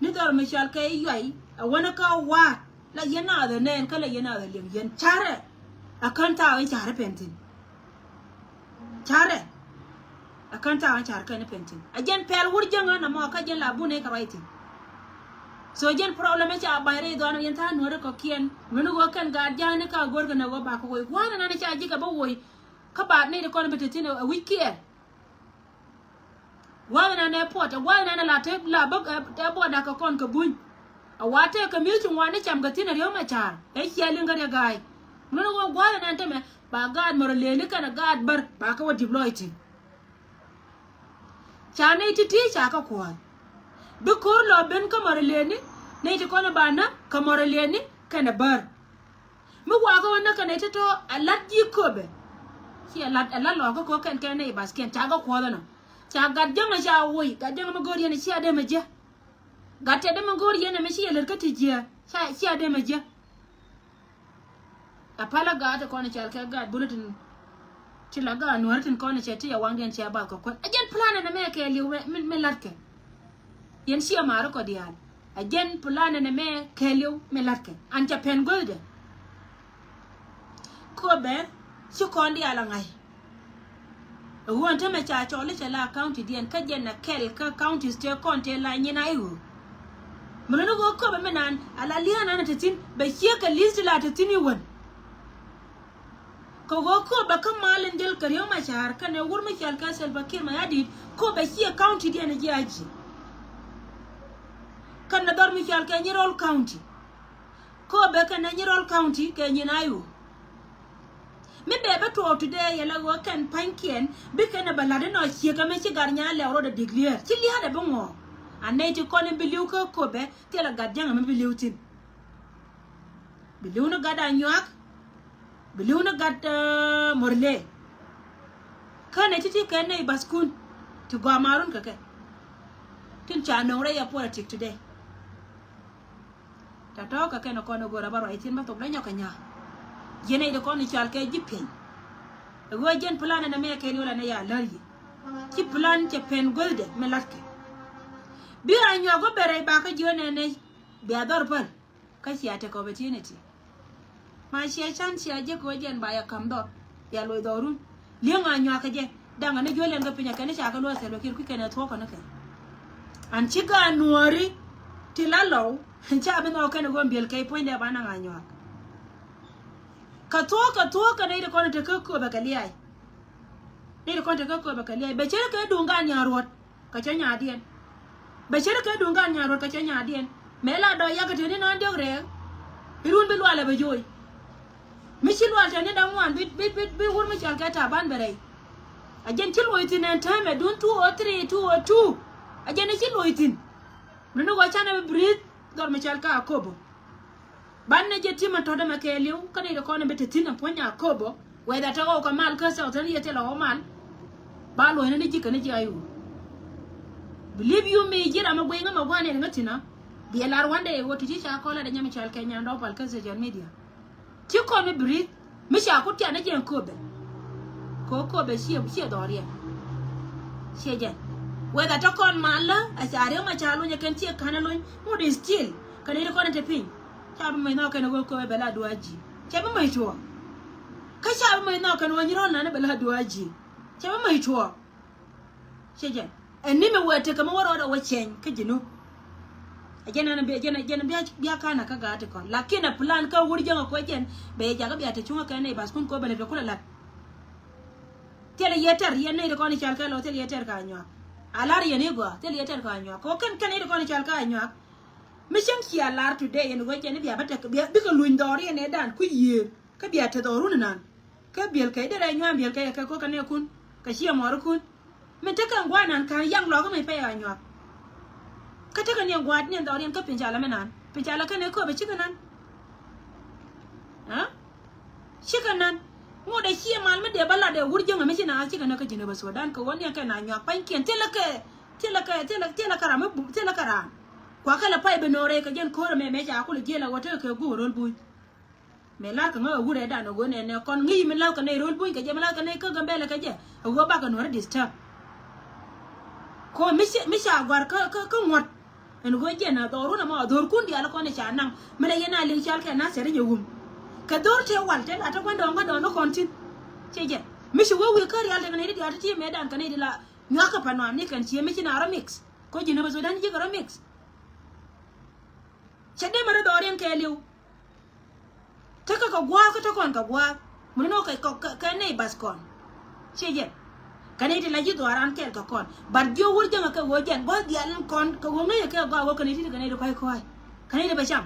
ni dhɔr mi cɔal kɛ yuay. Ɛ wänä kä wa̱a̱ la yɛn naath ɛ nɛɛn kä la yɛn naath ɛ liŋ yɛn ca̱rɛ. Ɛ kän thaak in ca̱rɛ pɛn thi̱n. Ca̱rɛ. Ɛ kän thaak in ca̱rɛ kɛn pɛn thi̱n ɛ jɛn pɛl wur jäŋä nɔmɔ kä jɛn la bun ɛ kɛ ruac thi̱n. So jɛn problem ɛ ca ba̱ny rɛy dhɔn yɛn thaak nuäri kɔ̱kiɛn luäni ɣöö kɛn gaat ja̱a̱ni ka go̱rkɛ nɛ ɣöö bakɛ woi gua̱a̱th ɛnan ɛ ca ji̱ kɛ bä woi. Kä baat ni ti kɔn bi te thi̱n ɛ wi̱c kiɛɛr. Gua̱a̱th ɛnɛn ɛ puɔt ɛ gua̱a̱th ɛnɛn ɛ la te la bä ɛ buɔt da̱k kɛ kɔn kɛ buny. A wa tëë kɛ mi̱th ci ŋuan ni cam kɛ thi̱n ɛ riäm ɛ ca̱a̱r ɛ cia liŋ kä riɛ ga̱a̱c. Mun ɛ ɣöö gua̱a̱th ɛnɛn tämɛ ba gaat mɔr ɛ lëëni kɛn ɛ gaat bär ba kɛ wä dip lɔc thi̱n. Ca nɛy ti̱ti̱ ca kɛ kuɔ̱ɔ̱th. Bi ko̱r lɔ ben kä mɔr ɛ lëëni nɛy ti kɔn ɛ ba näk kɛ mɔr ɛ lëëni kɛn ɛ bär. Mi wakä wä näk kɛn ɛ ti tɔ̱ ɛ la̱t ji̱ köpɛ. Ci ɛ la̱t ɛ la̱t lɔɔkä ko̱ kɛn kɛn nɛy bath kiɛn ca kɛ kuɔth ɛnɔ. Ca gat jäŋ ɛ ca woc gat jäŋ ɛ mi go̱o̱r yɛn ɛ cia dee mɛ jiɛ. Gat tɛt ɛ mi go̱o̱r yɛn ɛ mi ci yɛ lät kä ti jiɛ. Ca cia dee mɛ jiɛ. Ɛ palä gaat ɛ kɔn ɛ cal kɛ gaat bulä tin. Ti la gaat nuäärä tin kɔn ɛ cɛ ti ɛ waŋdiɛn cɛ bath kɛ kuän ɛ jɛn plan ɛn ɛ mɛ kɛɛliw mɛ mɛ la̱tkɛ. Yɛn ciɛ maari kɔ diaal a jɛn plan ɛn ɛmɛ kɛɛliw mi la̱tkɛ an ca pɛn guäthdɛ. Köpɛ Ci kɔn diaal a ŋa̱c. Ɛ ɣöö ɛn tämɛ ca cɔl i̱ cɛ la county diɛn kä jɛn ɛ kɛl kä counties tëë kɔn tëë la nyin a i̱ ɣöö. Mi luni ɣöö köpɛ mi naan a la li̱eŋ naan a te thi̱n bɛ ciek kɛ li̱th ti la te thi̱n i̱ wän. Kɛ ɣöö köpɛ kä mal in dhil kɛ Riek Machar kɛnɛ wur mi cɔal kɛ Salva Kiir Mayardit, köpɛ ciek county diɛn ji̱ a ji̱. Kɛnɛ dhɔr mi cɔal kɛ Nyirol County. Köpɛ kɛnɛ Nyirol County kɛ nyin a i̱ ɣöö. Mi bɛ bä tuɔɔk today yɛ la ɣöö kɛn pa̱nykiɛn bikɛn ɛ bɛ la̱t inɔ ciek ɛmɛ ci gat nyaa lɛw rɔɔdɛ declare. Ci lia̱a̱dɛ bi ŋɔɔ. A nɛy ti kɔn in bi li̱w kä köpɛ thilɛ gat jäŋ ɛmɛ bi li̱w thi̱n. Bi li̱w ni gat Anyuak. Bi li̱w ni gat, eh, Murle. Kä nɛy ti̱ti̱ kɛ nɛy baskun ti gɔaa marun kɛ kɛ. Tin ca nöŋ rɛy ɛ politic today. Tɔ̱tɔ̱ kɛ kɛn kɔn ɛ go̱o̱rä bä ruac thi̱n bä thok dee nyɔk kɛ nyaa. Jiɛn nɛy ti kɔn i̱ cɔal kɛ ji̱ piɛny. Ɛ ɣöö jiɛn plan ɛn ɛmɛ kɛ riol ɛn ɛ ya lär yi. Ci plan cɛ pɛn guäthdɛ mi la̱tkɛ. Bi Anyuak wä ben rɛy bakä jiön ɛn ɛ bia dhɔr päl. Kä cia tekɛ opportunity. Ma cia can cia jek kɛ wä jɛn ba yɛ ka̱m dhɔr. Bia loc dhɔrun. Li̱eŋ Anyuak kɛ jɛ. Da̱ŋ ani juɔ̱l ɛn kä piny a kɛn i̱ ca kɛ luɔ̱th Salva Kiir kui̱ kɛn ɛ thuɔ̱k kɛn kɛ. An ci gaat nuɔ̱ɔ̱ri ti la lɔw. Ca bi nhɔk kɛn ɛ ɣöö biɛl kɛ puɔ̱nydɛ ba naŋ Anyuak. Kɛ thuɔ̱k kɛ thuɔ̱k kɛ nɛy ti kɔn te kä köpɛ kɛ lia̱a̱. Nɛy ti kɔn te kä köpɛ kɛ lia̱a̱ bɛ cär kɛ duŋ gaat nya̱a̱ ruɔ̱t. Kä cä nyaadiɛn. Bɛ cär kɛ duŋ gaat nya̱a̱ ruɔ̱t kä cä nyaadiɛn. Mëë la dɔɔc yakɛ teni naan diɔk rɛɛk. Irun bi lualɛ bɛ jo̱o̱c. Mi ci lual teni da̱ŋ ŋuan bi, bi, bi, bi wur mi cɔal kɛ Taban bɛ rɛy. A jɛn ci luɔc thi̱n ɛn täämɛ duun two oh three, two oh two. A jɛn ci luɔc thi̱n. Rini ɣɔɔ canɛ bi breathe dhɔr mi cɔal kɛ Akobo. Banɛ jɛ ti mɛ tɔ̱t ɛmɛ kɛɛliw kä nɛy ti kɔn in bi te thi̱n ɛ puɔ̱ny Akobo. Whether te ɣɔw kɛ mal kä South Sudan yɛ thilɛ ɣɔw mal. Ba luɔ̱cni ni ji̱ kɛn ji̱ a i̱ ɣöö. Believe you me, ji̱ ram mi guiy ŋä mɛ gua̱n in ŋä thi̱n ɔ. Biɛ lar one day ɣöö ti ci ca kɔn lat ɛ nyam cɔal kɛ Nyandɔw Pal kä social media. Ci kɔn mi breathe. Mi ca kut tian ni jɛ ɛn köpɛ. Kɛ ɣöö köpɛ ciɛ, ciɛ dhɔriɛn. Ciɛ jɛn. Whether te kɔn malä a ca Riek Machar luny ɛ kɛn ciɛ ka̱n ɛ luny ŋut is still. Kɛn i̱ ti kɔn ɛ te piny. Ca bi mec nhɔk kɛn ɛ ɣöö köpɛ bɛ la dua̱a̱ ji̱. Ca bi mec tuɔɔk. Kä ca bi mec nhɔk kɛn ɣöö Nyirol nan bɛ la dua̱a̱ ji̱. Ca bi mec tuɔɔk. Ciɛ jɛn. Ɛn ni mi wee tekɛ mi wä rɔɔdɛ wä cɛny kä Jinub. Ɛ jɛn ɛn bi, jɛn, jɛn bia, bia ka̱n ɛ kä gaat ti kɔn. Lakin ɛ plan kä wur jäŋ ɛ kuɛ jɛn bɛ yɛ jakä bia te cuŋä kɛ nɛy baskun kɛ ɣöö bɛ lät kɛ kulɛ la̱t. Thilɛ yɛ tɛr yɛn nɛy ti kɔn i̱ cɔal kɛ lɔ thilɛ yɛ tɛr ka Anyuak. A lar yɛn i̱ gɔaa thilɛ yɛ tɛr ka Anyuak. Kɛ ɣöö kɛn kɛn nɛy ti kɔn i̱ cɔal kɛ Anyuak. Mi cäŋ cia lar today ɛn ɣöö jɛn i̱ bia bä tek bia bikɛ luny dhɔriɛn ɛ dan kui̱ yiëër. Kä bia te dhɔrun inan. Kä biɛl kɛ derɛ nyuan biɛl kɛ kɛ ko̱ kɛ nɛɛkun kɛ ciɛ mɔrikun. Min tekɛ gua̱a̱r nan ka̱n yaŋ lɔkä mi pɛy Anyuak. Kä tekɛ ni gua̱a̱r ni dhɔriɛn kä piny ca la mi nan piny ca la kɛn ɛ köpɛ cikɛ nan. Aa? Cikɛ nan. Ŋot ɛ ciɛ mal mi dee bä lat ɛ wur jäŋ ɛ mi ci na cikɛ nan kä Jinub Sudan kɛ ɣöö ni kɛ na Anyuak pa̱nykiɛn thilɛ kɛ, thilɛ kɛ, thilɛ, thilɛ kɛ ram mi bu, thilɛ kɛ ram. Kuakɛ lɛ pay bi no̱o̱rɛ kɛ jɛn ko̱r ɛmɛ mɛ ca kulɛ jiɛl ɛ ɣöö tekɛ kɛ guur ro̱l buny. Mëë la̱rkɛ ŋä ɛ wurɛ dan ɛ ɣöö nɛnɛ kɔn ŋi̱i̱c mi la̱rkɛ nɛy ro̱l buny kɛ jɛ mi la̱rkɛ nɛy kä Gambɛlɛ kɛ jɛ ɛ ɣöö bakɛ nuɔ̱ɔ̱ri disturb. Kɔ mi ca, mi ca gɔ̱a̱r kä, kä, kä ŋuɔ̱t. Ɛn ɣöö jɛn a dhɔrun ɛmɔ a dhɔrkun diaal kɔn ɛ ca naŋ. Mi lɛ yɛn a liŋ cɔal kɛ Nasir inyɛ wum. Kɛ dhɔr tëë wal tëë la te gua̱ndɔɔŋ gua̱ndɔɔŋ ni kɔn thi̱n. Cɛ jɛ mi ci wee wi̱i̱ kä rial tekɛ nɛy ti diaal ti ti mëë dan kɛ nɛy ti la nyua̱k kä pa̱n nuam ni kɛn cië mi ci na rɔ mix. Kɔ ji̱n ɛ bä Sudan ji̱ kɛ rɔ mix. Cɛ dee mɛ rɔ dhɔriɛn kɛɛliw. Tekɛ kɛ gua̱a̱th kä te kɔn kɛ gua̱a̱th. Mun ni nɔ kɛ, kɛ, kɛ, kɛ neighbors kɔn. Ciɛ jɛn. Kɛ nɛy ti la ji̱ dhuaaran kɛɛl kɛ kɔn. But ji̱ wur jäŋä kɛ ɣöö jɛn gua̱a̱th diaal in kɔn kɛ ɣöö ŋäcɛ kɛ gɔaa ɣöö kɛ nɛy ti kɛ nɛy ti kɔc kɔc. Kɛ nɛy ti bɛ cam.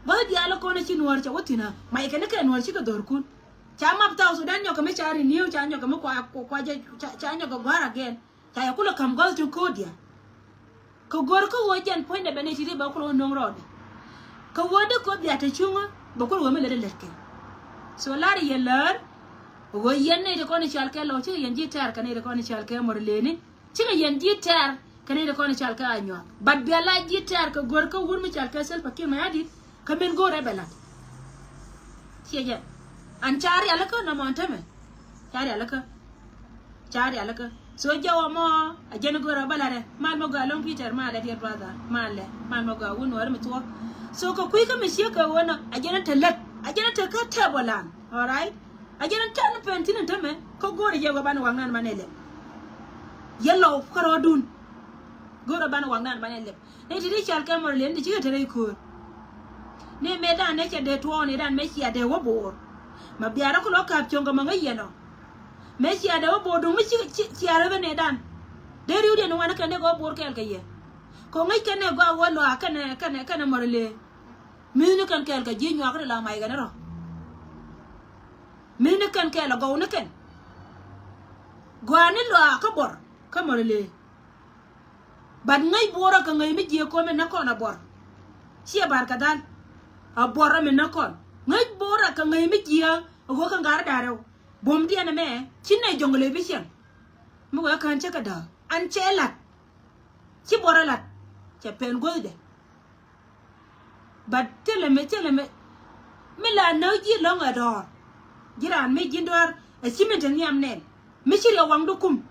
Gua̱a̱th diaal in kɔn ci nuɔ̱ɔ̱r cɛ wä thi̱n ɛ. Mac kɛ ni kɛ nuɔ̱ɔ̱r cikɛ dhɔrkun. Ca map South Sudan nyɔk kɛ mi ca renew ca nyɔk kɛ mi kua, kua, kua jɛ ca, ca nyɔk kɛ gua̱a̱r again. Ca yɛ kulɛ ka̱m gua̱th ti ko̱o̱t diaal. Kɛ go̱r kä ɣöö jɛn puɔ̱nydɛ bɛ nɛy ti ti bɛ kulɛ wä no̱o̱ŋ rɔɔdɛ. Kɛ ɣöö dee ko̱o̱t diaal te cuŋä bɛ kulɛ wä mi lätdɛ lätkɛ. So la̱rä yɛ läär. Ɣöö yɛn nɛy ti kɔn i̱ cɔal kɛ Lɔw cikɛ yɛn ji̱ tɛ̈r kɛ nɛy ti kɔn i̱ cɔal kɛ Murleni. Cikɛ yɛn ji̱ tɛ̈r kɛ nɛy ti kɔn i̱ cɔal kɛ Anyuak. But bia la ji̱ tɛ̈r kɛ go̱r kä wur mi cɔal kɛ Salva Kiir Mayardit. Kä min go̱o̱rɛ bɛ la̱t. Ciɛ jɛ. An ca rialikä nɔmɔ an tämɛ. Ca rialikä. Ca rialikä. So jɛ wä mɔ a jɛn go̱o̱rɛ bä la̱tɛ. Mal mɔ gɔaa lo̱ŋ Peter malɛ dear brother. Malɛ. Mal mɔ gɔaa wun wärä mi thuɔ̱k. So kɛ kui̱ kä mi ciek kɛ wä nɔ a jɛn te lät. A jɛn te kä table an. All right. A jɛn an can pɛn thin in tämɛ kä go̱o̱rɛ jɛ wä banɛ waŋdan banɛ lɛp. Yɛ lɔw kärɔɔdun. Go̱o̱rɛ banɛ waŋdan banɛ lɛp. Ni ti ti cal kɛ mɔr lɛn ti cikɛ te rɛy köör. Ni mëë dan nɛ cɛ dee tuɔɔk ni dan mɛ cia dee wä bo̱o̱r. Ma biarä kulɔ ka̱p cuɔ̱ŋ kɛ mɔ ŋäc yɛn ɔ. Mɛ cia dee wä bo̱o̱r duŋ mi ci, ci, cia rɛ bä ni dan. Dee riw diɛn ni wanɛ kɛn dee kɛ wä bo̱o̱r kɛɛl kɛ yɛ. Kɛ ŋäc kɛn ni gɔaa wä lɔaa kɛnɛ, kɛnɛ, kɛnɛ mɔr lëë. Mi̱thni kɛn kɛɛl kɛ ji̱ nyuak ri la mac kɛn rɔ. Mi̱thni kɛn kɛɛl a gɔwni kɛn. Gɔaa ni lɔaa kä buɔr kä mɔr lëë. But ŋäc buɔrä kɛ ŋäc mi jiɛ kɔn mi näk kɔn a buɔr. Ciɛ bar kɛ dhal. A buɔrä mi näk kɔn. Ŋäc buɔrä kɛ ŋäc mi jiɛ a ɣöö kɛ ŋa̱r da̱rɛw. Buɔ̱m diɛn ɛmɛ ci nɛy jɔŋ lëë bi ciɛŋ. Mi wee kään cä kɛ dääk an cɛ la̱t. Ci buɔrä la̱t cɛ pɛn guäthdɛ. But thilɛ mi, thilɛ mi, mi la näk ji̱ lɔ̱ŋ ɛ dɔ̱ɔ̱r. Ji̱ raan mi ji̱n dɔ̱ɔ̱r ɛ ci min te nhiam nɛn. Mi ci riɛk waŋdu kum.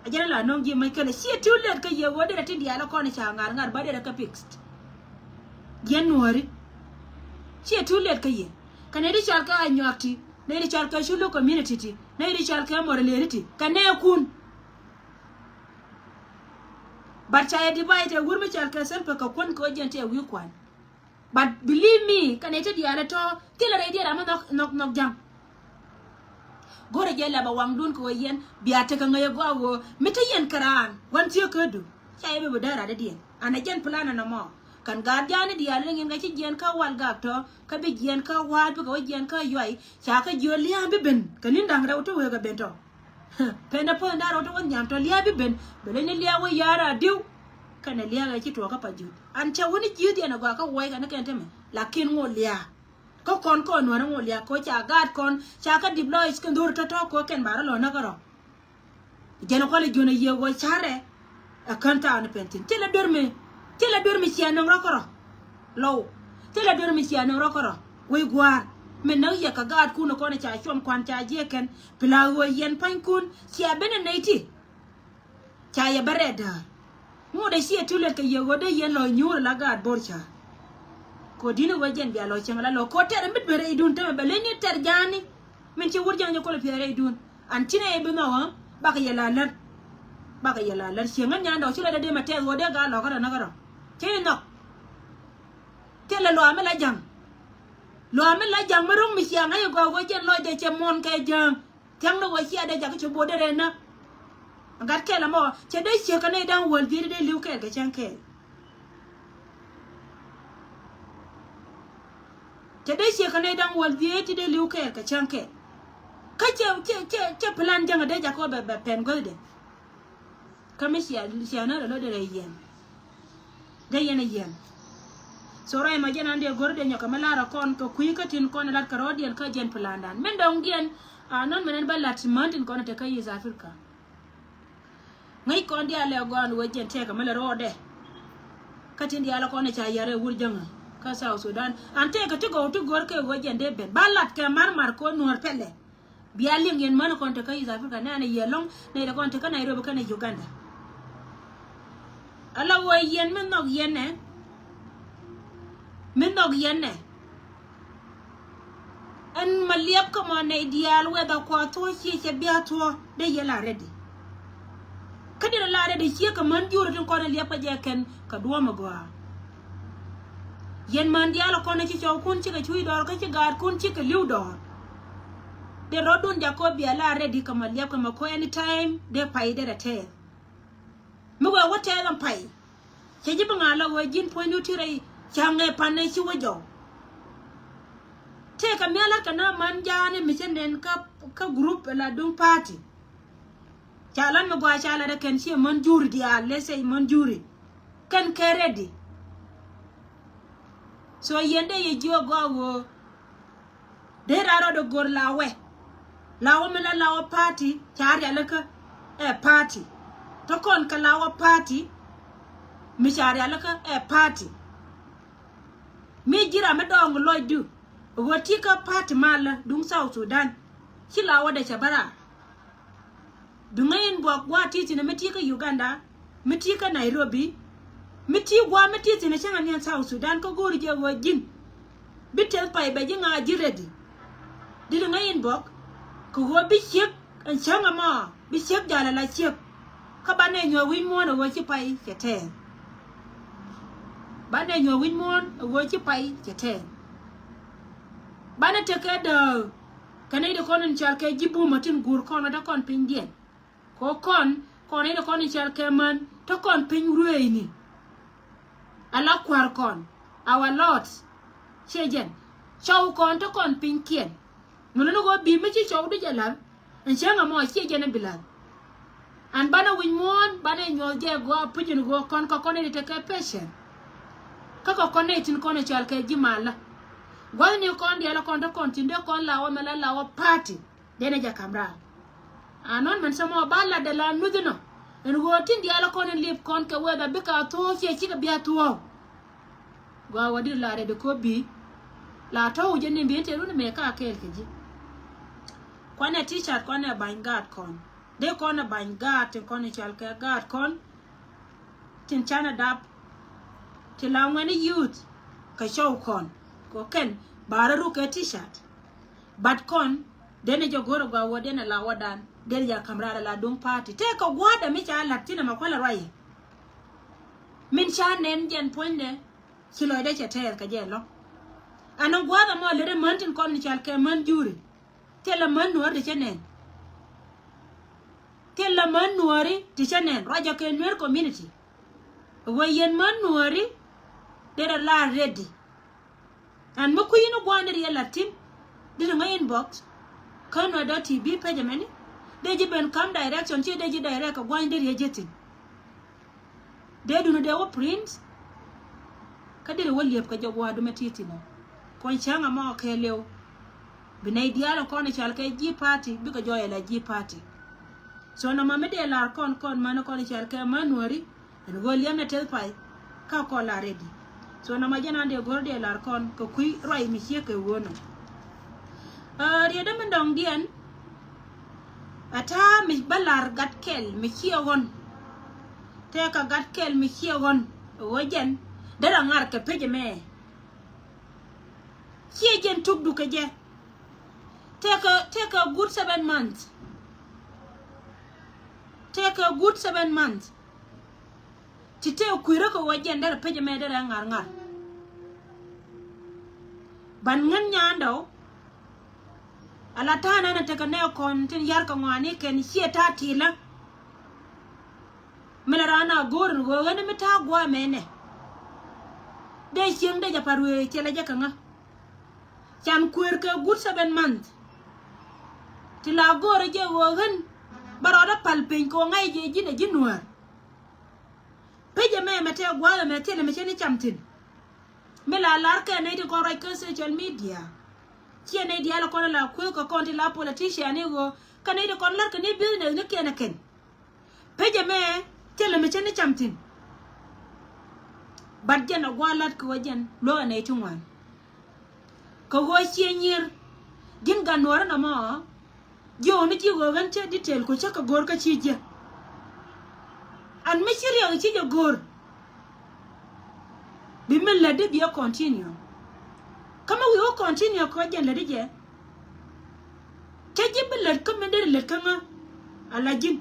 A jɛn la nöŋ ji̱ mäc kɛlɛ ciɛ too late kä yɛ ɣöö derɛ ti diaal ɛ kɔn ca ŋa̱r ŋa̱r ba derɛ kä fixed. Jiɛn nuɔ̱ɔ̱ri. Ciɛ too late kä yɛ. Kɛ nɛy di cɔal kɛ a nyuak ti, nɛy di cɔal kɛ culu community ti, nɛy di cɔal kɛ mɔr lëëri ti kɛ nɛɛkun. But ca yɛ divide ɛ wur mi cɔal kɛ Salva kɛ kuän kɛ ɣöö jɛn tɛ wi̱i̱ kuan. But believe me, kɛ nɛy ti diaal ɛ tɔ̱ thilɛ rɛy diɛ ram mi nhɔk, nhɔk, nhɔk ja̱ŋ. Go̱rɛ jɛ lɛp a waŋdun kɛ ɣöö yɛn bia tekɛ ŋäc a gɔaa ɣöö mi te yɛn kɛ raan gua̱n thieekädu. Ca yɛ bi bi däär rat dädiɛn an a jɛn plan ɛn ɛmɔ. Kɛn gaat ja̱a̱ni diaal ni ŋi̱n kɛ ci jiɛn kä wal gak tɔ̱ kä bi jiɛn kä wa̱a̱t bikɛ wä jiɛn kä yuay. Ca kä jiö lia̱a̱ bi ben kɛ ni̱n da̱ŋ rɛw te wee kɛ ben tɔ̱. Pɛn dɛ puɔ̱th in da̱ŋ rɛw te wä nhiam tɔ̱ lia̱a̱ bi ben bɛ leny ni lia̱a̱ wä ya̱a̱r a diw. Kɛnɛ lia̱a̱ ɛ ci tuɔɔk kä pa ji̱th an cɛ wä ni ji̱th yɛn a gɔaa kä wuɔy kɛn ni kɛn temɛ lakin ŋot lia̱a̱. Kä kɔn kɔn nuɔ̱ɔ̱rä ŋot lia̱a̱ kɛ ɣöö ca gaat kɔn ca kä dip lɔc kɛn dho̱r tɔ̱tɔ̱ kɛ ɣöö kɛn ba rɔ lɔ näk kärɔ̱. Jɛn kualɛ jiön a yiëë ɣöö carɛ. Ɛ kän thaani pɛn thi̱n thilɛ duer mi, thilɛ duer mi cia nöŋ rɔ kärɔ̱. Lɔw thilɛ duer mi cia nöŋ rɔ kärɔ̱. Wec gua̱a̱r mi näk yɛ kɛ gaatkun kɔn ca cuɔm kua̱n ca jiɛk kɛn. Pila ɣöö yɛn pua̱nykun cia ben ɛ nɛy ti. Ca yɛ bä rɛɛt däär. Ŋot ɛ ciɛ too late kɛ yɛ ɣöö dee yɛn lɔ nyuur ala gaat bo̱r ca̱a̱r. Kɛ ɣöö di̱n ɛ ɣöö jɛn bia lɔ cieŋ ala lɔ kɛ ɣöö tɛr ɛ mi duer rɛydun temɛ bɛ leny ni tɛr ja̱a̱ni. Min ci wur ja̱a̱ni jɛ kol ɛ piɛth rɛydun an ci nɛ yɛ bi nhɔk ɣä. Bakɛ yɛ la lär. Bakɛ yɛ la lär cieŋ ɣän nyandɛ ɔ ci lɔ dee dee mɛ tɛth ɣöö dee gaat lɔ kärɔ̱ näk kärɔ̱. Ci nɛ nhɔk. Thilɛ luaak mi la ja̱ŋ. Luaak mi la ja̱ŋ mi ro̱ŋ mi ciaŋ ɣä yɛ gɔaa ɣöö jɛn lɔcdɛ cɛ muɔ̱ɔ̱n kɛ ja̱a̱ŋ. Thia̱ŋ ni wä ciɛ dee jakä ci bo̱o̱dɛ rɛn nä. Gat kɛl ɛmɔ cɛ dee ciek kɛ nɛy da̱ŋ wäl dhieec ti dee li̱w kɛɛl kɛ cäŋ kɛɛl. Cɛ dee ciek kɛ nɛy da̱ŋ wäl dhieec ti dee li̱w kɛɛl kɛ cäŋ kɛɛl. Kä cɛ, cɛ, cɛ, cɛ plan jäŋ ɛ dee jakä bɛ, bɛ pɛn guäthdɛ. Kä mi cia, cia nä rɛ lo̱t rɛ yɛn. Dee yɛn a yiɛn. So ruac ma jɛn an dee go̱r dee nyɔk kɛ mi lar a kɔn kɛ kui̱ kä tin kɔn lat kɛ rɔɔdiɛn kä jɛn plandan min dɔŋdiɛn. A nɔn mɛn ɛn bä lat män tin kɔn te kä East Africa. Ŋäc kɔn diaal lɛ gɔaan wee jɛn tɛɛkɛ mi lɛ rɔɔdɛ. Kä tin diaal kɔn ca yɛr ɛ wur jäŋä kä South Sudan an tɛɛkɛ ti gɔw ti go̱r kɛ wee jɛn dee ben ba lat kɛ mar mar kɛ nuɔ̱ɔ̱r pɛlɛ. Bia liŋ yɛn män kɔn te kä East Africa nɛnɛ yɛ lɔŋ nɛy te kɔn te kä Nairobi kɛnɛ Uganda. Ala ɣöö yɛn mi nhɔk yɛn nɛ. Mi nhɔk yɛn nɛ. Ɛn ma liɛp kä mɔ nɛy diaal whether kua thuɔ̱k ciɛ cɛ bia thuɔ̱k dee yɛ la ready. Kä diɛn la ready ciɛ kɛ män jurä tin kɔn liɛp kä jɛ kɛn kɛ duɔ̱ɔ̱m ɛ gɔaa. Yɛn män diaal kɔn ci cɔwkun cikɛ cuc dɔɔr kä ci gaatkun cikɛ li̱w dɔɔr. Dee rɔ̱dun jakä bia la ready kɛ ma liɛp kɛ ma ko anytime dee pay dee rɛ tɛɛth. Mi wee wä tɛɛth ɛn pay. Cɛ ji̱ bi ŋa̱a̱ la wee ji̱n puɔ̱nydu ti rɛy ca ŋɛ pan ɛ ci wä jɔw. Tëëkɛ mia̱lä kɛ na man ja̱a̱ni mi cä nɛn kä, kä group la duŋ party. Ca lan mi gɔaa ca lat ɛ kɛn ciɛ män juri diaal, let's say män juri. Kɛn kɛ ready. So yɛn dee yɛ jiök gɔaa ɣöö dee raa rɔɔdɛ go̱r lawɛ. Lawɛ mi la lawɛ party ca rialikä ɛ party. Tɔ kɔn kɛ lawɛ party mi ca rialikä ɛ party. Mi ji̱ ram mi dɔɔŋ lɔcdu ɣöö ti kä party malä duŋ South Sudan. Ci lawä dee cɛ bä raar. Duŋä in buɔk gua̱a̱th ti thi̱n mi ti kä Uganda, mi ti kä Nairobi, mi ti gua̱a̱th mi ti thi̱n cäŋ aniɛn South Sudan kä go̱o̱ri jɛ ɣöö ji̱n. Bi teth pay bɛ ji̱ ŋa̱a̱ ji̱ ready. Di̱t ŋäc inbox kɛ ɣöö bi ciek ɛn cäŋ ɛmɔ bi ciek jal ala ciek. Kä banɛ nyuɔ̱th wi̱c muɔ̱ɔ̱n ɛ ɣöö ci pay cɛ tɛɛth. Banɛ nyuɔ̱th wi̱c muɔ̱ɔ̱n ɛ ɣöö ci pay cɛ tɛɛth. Banɛ tekɛ dääk kɛ nɛy ti kɔn in cɔal kɛ ji̱ bumä tin guur kɔn kä te kɔn pinydiɛn. Kɛ ɣöö kɔn, kɔn nɛy ti kɔn in cɔal kɛ män te kɔn piny ruëëcni. Ala kua̱r kɔn, our lords. Ciɛ jɛn cɔw kɔn te kɔn pinykiɛn. Ŋuni ni ɣöö bi mi ci cɔwdu jɛ la̱th. Ɛn cäŋ ɛmɔ ciɛ jɛn ɛ bi la̱th. An banɛ wi̱c muɔ̱ɔ̱n banɛ nyuɔ̱th jɛ gɔaa puc in ɣöö kɔn kä kɔn in tekɛ pecɛn. Kä kä kɔn in tin kɔn in cɔal kɛ ji̱ malä. Gua̱thni kɔn diaal kɔn te kɔn tin dee kɔn la wä mɛ la la wä party. Dee ni jɛ ka̱m raar. Anɔn mɛn cɛ mɔ ba lat dee la nuth inɔ. Ɛn ɣöö tin diaal kɔn in lip kɔn kɛ whether bikɛ a thuɔ̱ɔ̱k ciɛ cikɛ bi a thuɔ̱ɔ̱k. Gɔaa wä dit la rɛd ko̱ bi la tɔ̱ wä jɛ ni bi in te run mɛ ka kɛɛl kɛ ji̱. Kuanɛ t-shirt kuanɛ ba̱ny gaat kɔn. Dee kɔn ɛ ba̱ny gaat tin kɔn in cɔal kɛ gaat kɔn. Tin canɛ dap ti la ŋuɛni youth kɛ cɔw kɔn kɛ kɛn ba rɔ ruk kɛ t-shirt. But kɔn denɛ jɛ go̱r ɛ gɔaa wä denɛ la wä dan denɛ jɛ ka̱m raar ɛ la duŋ party. Tëëkɛ gua̱a̱dɛ mi ca la̱t thin ɛmɛ kualɛ ruac yɛ. Min ca nɛn jɛn puɔ̱nydɛ ci lɔcdɛ cɛ tɛɛth kɛ jɛ lɔ̱ŋ. Ɛn ɛ gua̱a̱dɛ mɔ lät ɛ män tin kɔn in cɔal kɛ män juri. Thilɛ män nuɔ̱ɔ̱ri ti cä nɛn. Thilɛ män nuɔ̱ɔ̱ri ti cä nɛn ruacä kɛ Nuer community. Wee yɛn män nuɔ̱ɔ̱ri derɛ la ready. Ɛn mi kui̱ ni gua̱a̱n derɛ yɛ la̱t thi̱n. Derɛ ŋäc inbox. Kä nuɛ dɔ̱ ti bi page mɛni dee ji̱ ben ka̱m direction ci dee ji̱ direct kɛ gua̱a̱n derɛ yɛ ji̱ thi̱n. Dee duni dee wä print. Kä deri wä liep kɛ jɛ gua̱a̱du mɛ ti̱ti̱ nɔ. Kuɔny cäŋ amɔ kɛɛliw. Bi nɛy diaal in kɔn i̱ cɔal kɛ ji̱ party bikɛ jɔɔyɛ la ji̱ party. So nɔmɔ mi dee lar kɔn kɔn män kɔn i̱ cɔal kɛ män nuɔ̱ri. Ɛn ɣöö liɛm nɛ teth pay. Kä kɔn la ready. So nɔmɔ jɛn an dee go̱r dee lar kɔn kɛ kui̱ ruac mi ciek kɛ ɣöö nɔ. Aa, riet dämi dɔ̱ŋdiɛn. Ɛ ta̱a̱ mi bä la̱r gat kɛl mi ciɛ ɣɔ̱n. Tëëkɛ gat kɛl mi ciɛ ɣɔ̱n ɛ ɣöö jɛn derɛ ŋa̱r kɛ pec ɛmɛ. Ciɛ jɛn tukdu kɛ jɛ. Tëëkɛ, tëëkɛ good seven months. Tëëkɛ good seven months. Ti tëë kui̱rä kɛ ɣöö jɛn derɛ pec ɛmɛ derɛ ŋa̱r ŋa̱r. Ban ŋän nyandɛ ɔ. Ala ta̱a̱ nanɛ tekɛ nɛ kɔn tin yarkɛ ŋɔaani kɛn ciɛ ta̱a̱ ti̱i̱lä. Mi la raan a go̱o̱r in ɣöö ɣän mi ta̱a̱ gua̱a̱ mɛnɛ. Dee cieŋ dee jɛ pa̱r wee cɛ lɛ jɛ kɛ ŋä. Can kueer kɛ good seven month. Ti la go̱o̱r jɛ ɣöö ɣän bä rɔɔdä pal piny kɛ ɣöö ŋa̱c jɛ ji̱n ɛ ji̱ nuäär. Pec ɛmɛ mɛ tɛɛ gua̱a̱th ɛmɛ thilɛ mɛ cɛ ni cam thi̱n. Mi la lar kɛ nɛy ti kɔn ruac kä social media. Ciɛ nɛy diaal kɔn la kueek kɛ kɔn ti la politician ni ɣöö kä nɛy ti kɔn lar kɛ ni business ni kiɛn ɛ kɛn. Pec ɛmɛ thilɛ mɛ cɛ ni cam thi̱n. But jɛn ɛ gua̱a̱th lat kɛ ɣöö jɛn luäk ɛ nɛy ti ŋuan. Kɛ ɣöö ciɛ nyier ji̱n gat nuɔ̱ɔ̱ri nɔmɔ. Jiök ni ji̱ ɣöö ɣän cä detail ku cä kɛ go̱o̱r kä ci jiɛ. An mi ci riɛk ci jɛ go̱o̱r. Bi min lätdi bi ɛ continue. Kä mi wi̱i̱ wä continue kɛ jɛn lätdi jɛ. Cä ji̱ bi lät kä min deri lät kä ŋä. Ala ji̱n.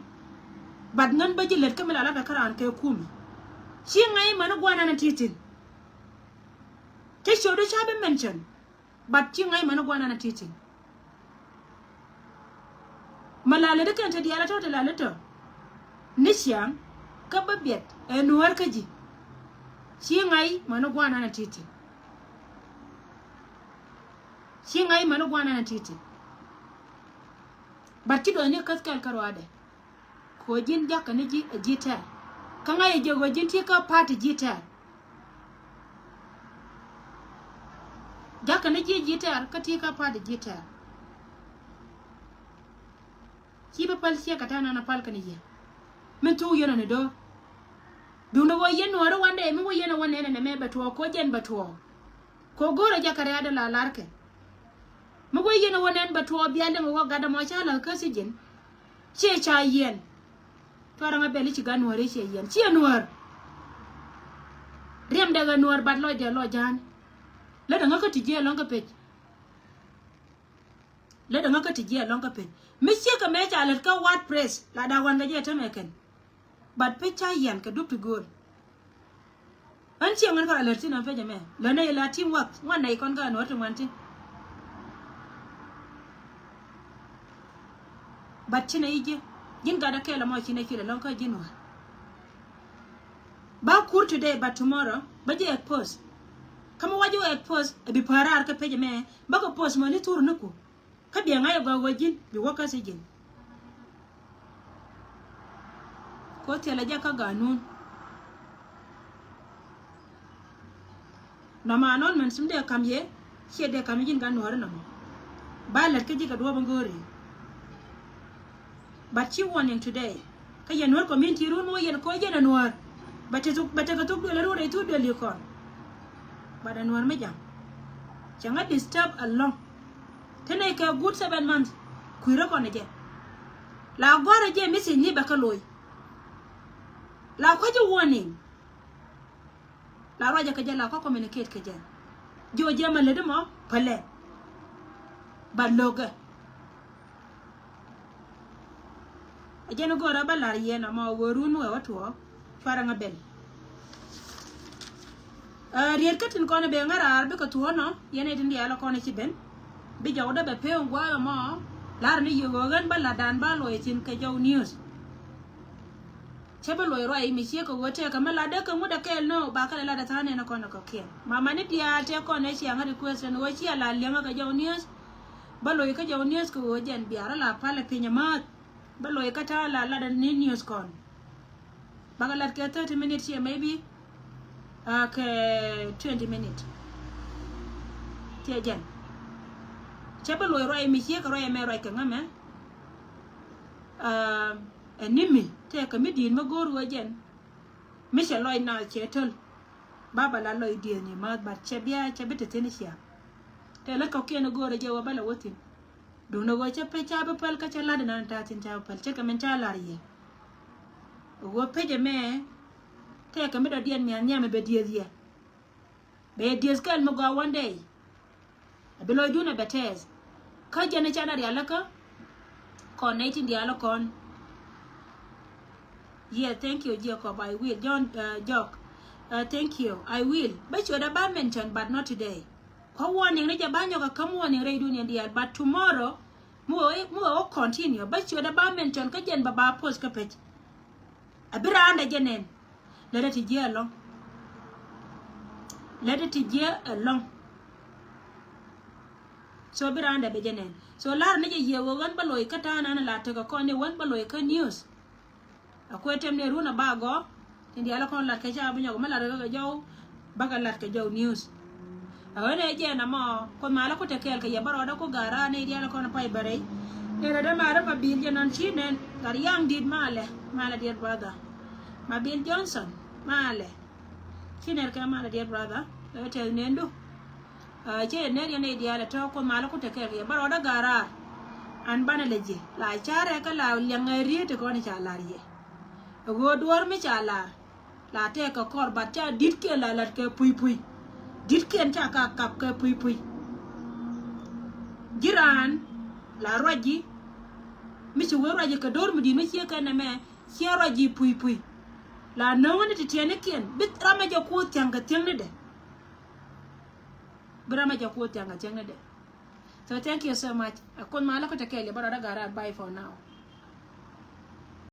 But ŋän bä ji̱ lät kä min la lat kä raan kɛ kumɛ. Ci ŋa̱c mani guanan a ti̱ti̱n. Cä ciötdu ca bi mention. But ci ŋa̱c mani guanan a ti̱ti̱n. Ma la lät kɛn te diaal a tɔ̱ te la lät tɔ. Ni ciaŋ kä bä biɛt ɛ nuäär kä ji̱. Ci ŋa̱c mani guanan a ti̱ti̱n. Ci ŋa̱c mani guanan a ti̱ti̱n. But ci duɔth ni käth kɛl kä ruaadɛ. Kɛ ɣöö ji̱n jakä ni ji̱ ɛ ji̱ tɛr. Kä ŋa̱c ɛ jɛ ɣöö ji̱n ti kä party ji̱ tɛr. Jakä ni ji̱ ji̱ tɛr kä ti kä party ji̱ tɛr. Ci bä päl ciek kɛ ta̱a̱ nan a päl kä ni yɛ. Min thuk yɛn ɔ ni do̱r. Duundɛ ɣöö yɛn nuɔ̱ɔ̱ri wandɛ mi wä yɛn ɛ wä nɛn ɛn ɛmɛ bɛ tuɔɔk kɛ ɣöö jɛn bɛ tuɔɔk. Kɛ ɣöö go̱o̱rɛ jɛ kɛ rɛ̈ɛ̈dɛ la larkɛ. Mi wee yɛn ɛ wä nɛn bɛ tuɔɔk bia liŋ ɛ wä gatdɛ mɔ ca la̱th kä thi̱ji̱n. Ciɛ ca yiɛn. Cuarɛ ŋä bɛl i̱ ci gat nuäär i̱ ciɛ yiɛn ciɛ nuäär. Riɛmdɛ ɣä nuäär bat lɔcdɛ lɔc ja̱a̱n. Lätdɛ ŋä kä ti jiɛ lɔ̱ŋ kä pec. Lät ɛŋä kä ti jiɛ lɔŋ kä pen mi ciek kɛ mɛ ca lät kä wat press la da wan kɛ jɛ tämɛ kɛn. But pec ca yian kɛ dup ti gööl. Ɣän ciɛ ŋän kɔn a lät thin ɔ pec ɛmɛ lät nɛ yɛ la team work ŋuan nɛ ikɔn kä a nuɔ̱r ti ŋuan thin. But ci nɛ yi ji̱ ji̱n gat a kɛɛl ɛmɔ ci nɛ ci lɛ lɔŋ kä ji̱ nuɔ̱r. Ba kur today but tomorrow ba ji̱ expose. Kä mi wa ji̱ expose ɛ bi päär raar kä pec ɛmɛ ba kɛ post mɔ ni thur ni ku. Kä biɛ ŋa̱c ɛ gɔaa wä ji̱n bi wä kä si ji̱n. Ko thilɛ jɛ kä ganun. Nɔmɔ anɔn mɛn sim dee kam yɛ ciɛ dee kam yɛ ji̱n gan nuɔ̱ɔ̱ri nɔmɔ. Ba lät kä ji̱ kɛ duɔ̱ɔ̱p in go̱o̱ri. But ci warning today. Kä yɛn nuɔ̱ɔ̱r community run wä yɛn koc yɛn a nuɔ̱ɔ̱r. Bɛ tekɛ thuk duel a run rɛy thuk duel yi kɔn. But a nuɔ̱ɔ̱r mi ja̱ŋ cɛ ŋa disturb a lɔŋ. Te nɛy kɛ good seven months kui̱rä kɔn jɛ. La gɔ̱rä jɛ message ni bɛ kä loc. La kuecä warning. La ruacä kɛ jɛ la kä communicate kɛ jɛ. Jiɔ jɛ ma lät mɔ pälɛ. Ba lo̱kɛ. A jɛn gɔ̱rä ba lar yɛn a ma wä run wɛ wä tuɔ. Cuarɛ ŋa ben. Riet kä tin kɔn ben ŋa raar bikɛ tuɔnɔ yɛn ɛ tin diaal kɔn ci ben. Bi jɔkdä bɛ pee gua̱a̱ mɔ. Lar ni yio̱k ɣän ba lat dan ba luɔy tin kɛ jɔw news. Cä bi luɔy ruac mi ciek kɛ ɣöö tëëkä mi latdä kɛ ŋut a kɛɛl ni ba kɛ lɛ lat a tha̱a̱n nɛn kɔn kɛ kiɛn. Mama ni diaal tëë kɔn ɛ cia ŋa request ɛn ɣöö cia la liɛŋä kɛ jɔw news. Ba luɔy kä jɔw news kɛ ɣöö jɛn biaar a la pal ɛ piny ɛ määth. Ba luɔy kä ta̱a̱ la lat ɛ ni news kɔn. Bakɛ lat kɛ thirty minute ciɛ maybe. Kɛ twenty minute. Ciɛ jɛn. Cɛ bi luɔy ruac mi ciek kɛ ruac ɛmɛ ruac kɛ ŋämɛ. Ɛ ni mi tëëkɛ mi di̱i̱t mi go̱o̱r ɣöö jɛn. Mi cɛ lɔc na cɛ töl. Ba ba la lɔc diɛn i̱ ma̱th but cɛ bia cɛ bi te thi̱n cia. Tɛ lät kɔ̱kiɛn i̱ go̱o̱rɛ jɛ wä ba la wä thi̱n. Duundɛ ɣöö cä pec ca bi päl kä cä la̱t inan ta̱a̱ thi̱n ca bi päl cä kɛ min ca la̱r yɛ. Ɣöö pec ɛmɛ tɛkɛ mi dɔ̱diɛn mia̱th nhiam ɛ bɛ dieth yɛ. Bɛ yɛ dieth kɛl mi gɔaa one day. A bi lɔcdun a bɛ tɛth. Kä jɛn i̱ canɛ rialikä. Kɔn nɛy tin diaal kɔn. Yeah, thank you Jacob, I will. John, uh, Jock, uh, thank you, I will. Bä ciötdä ba mention but not today. Kä warning ni jɛ ba nyɔk a käm warning rɛydun yɛn diaal but tomorrow. Mi wee mi wee wä continue bä ciötdä ba mention kä jɛn bɛ ba post kä page. A bi raandɛ jɛ nɛn. Lät ɛ ti jiɛ ɛlɔ̱ŋ. Lät ɛ ti jiɛ ɛlɔ̱ŋ. So bi raandɛ bɛ jɛ nɛn. So lar ni jɛ yiëë wä ɣän bä loc kä ta̱a̱ nan la tekɛ kɔn ni ɣän bä loc kä news. A kuɛ tem ni run a ba gɔɔ. Tin diaal kɔn lat kɛ ca bi nyɔk mi lat kɛ jɔw. Bakɛ lat kɛ jɔw news. A ɣän ɛ jɛn amɔ kuoth malä ku te kɛɛl kɛ yɛ bä rɔɔdä ku ga̱r a nɛy diaal kɔn pay bä rɛy. Nɛn a dämaari ma bil jɛ nɔn ci nɛn gat yaŋ dit malɛ. Malɛ dear brother. Ma bil Johnson malɛ. Ci nɛr kɛ malɛ dear brother. Lɛ tɛth nendu. Cɛ yɛ ner yɛn i̱ diaal ɛ tɔ̱ kuoth malä ku te kɛɛl kɛ yɛ bä rɔɔdä ga̱r a. An banɛ lɛ jiɛ la carɛ kä la liɛŋɛ riet ti kɔn i̱ ca lar yɛ. Ɛ ɣöö duɔ̱ɔ̱r mi ca lar. La tɛɛkɛ kɔr bat ca di̱tkiɛn la lat kɛ pui̱pui̱. Di̱tkiɛn ca ka kap kɛ pui̱pui̱. Ji̱ raan la ruac ji̱. Mi ci wee ruac ji̱ kɛ do̱r mi di̱t mi ciek kɛn ɛmɛ ciɛ ruac ji̱ pui̱pui̱. La no̱o̱ŋä ni ti tiɛɛnikiɛn bi ramɛ jɛ kuoth thia̱ŋ kɛ thiäŋnidɛ. Bi ramɛ jɛ kuoth thia̱ŋ kɛ thiäŋnidɛ. So thank you so much. Ɛ kuoth malä ku te kɛɛl yɛ bä rɔɔdä ga̱r a bye for now.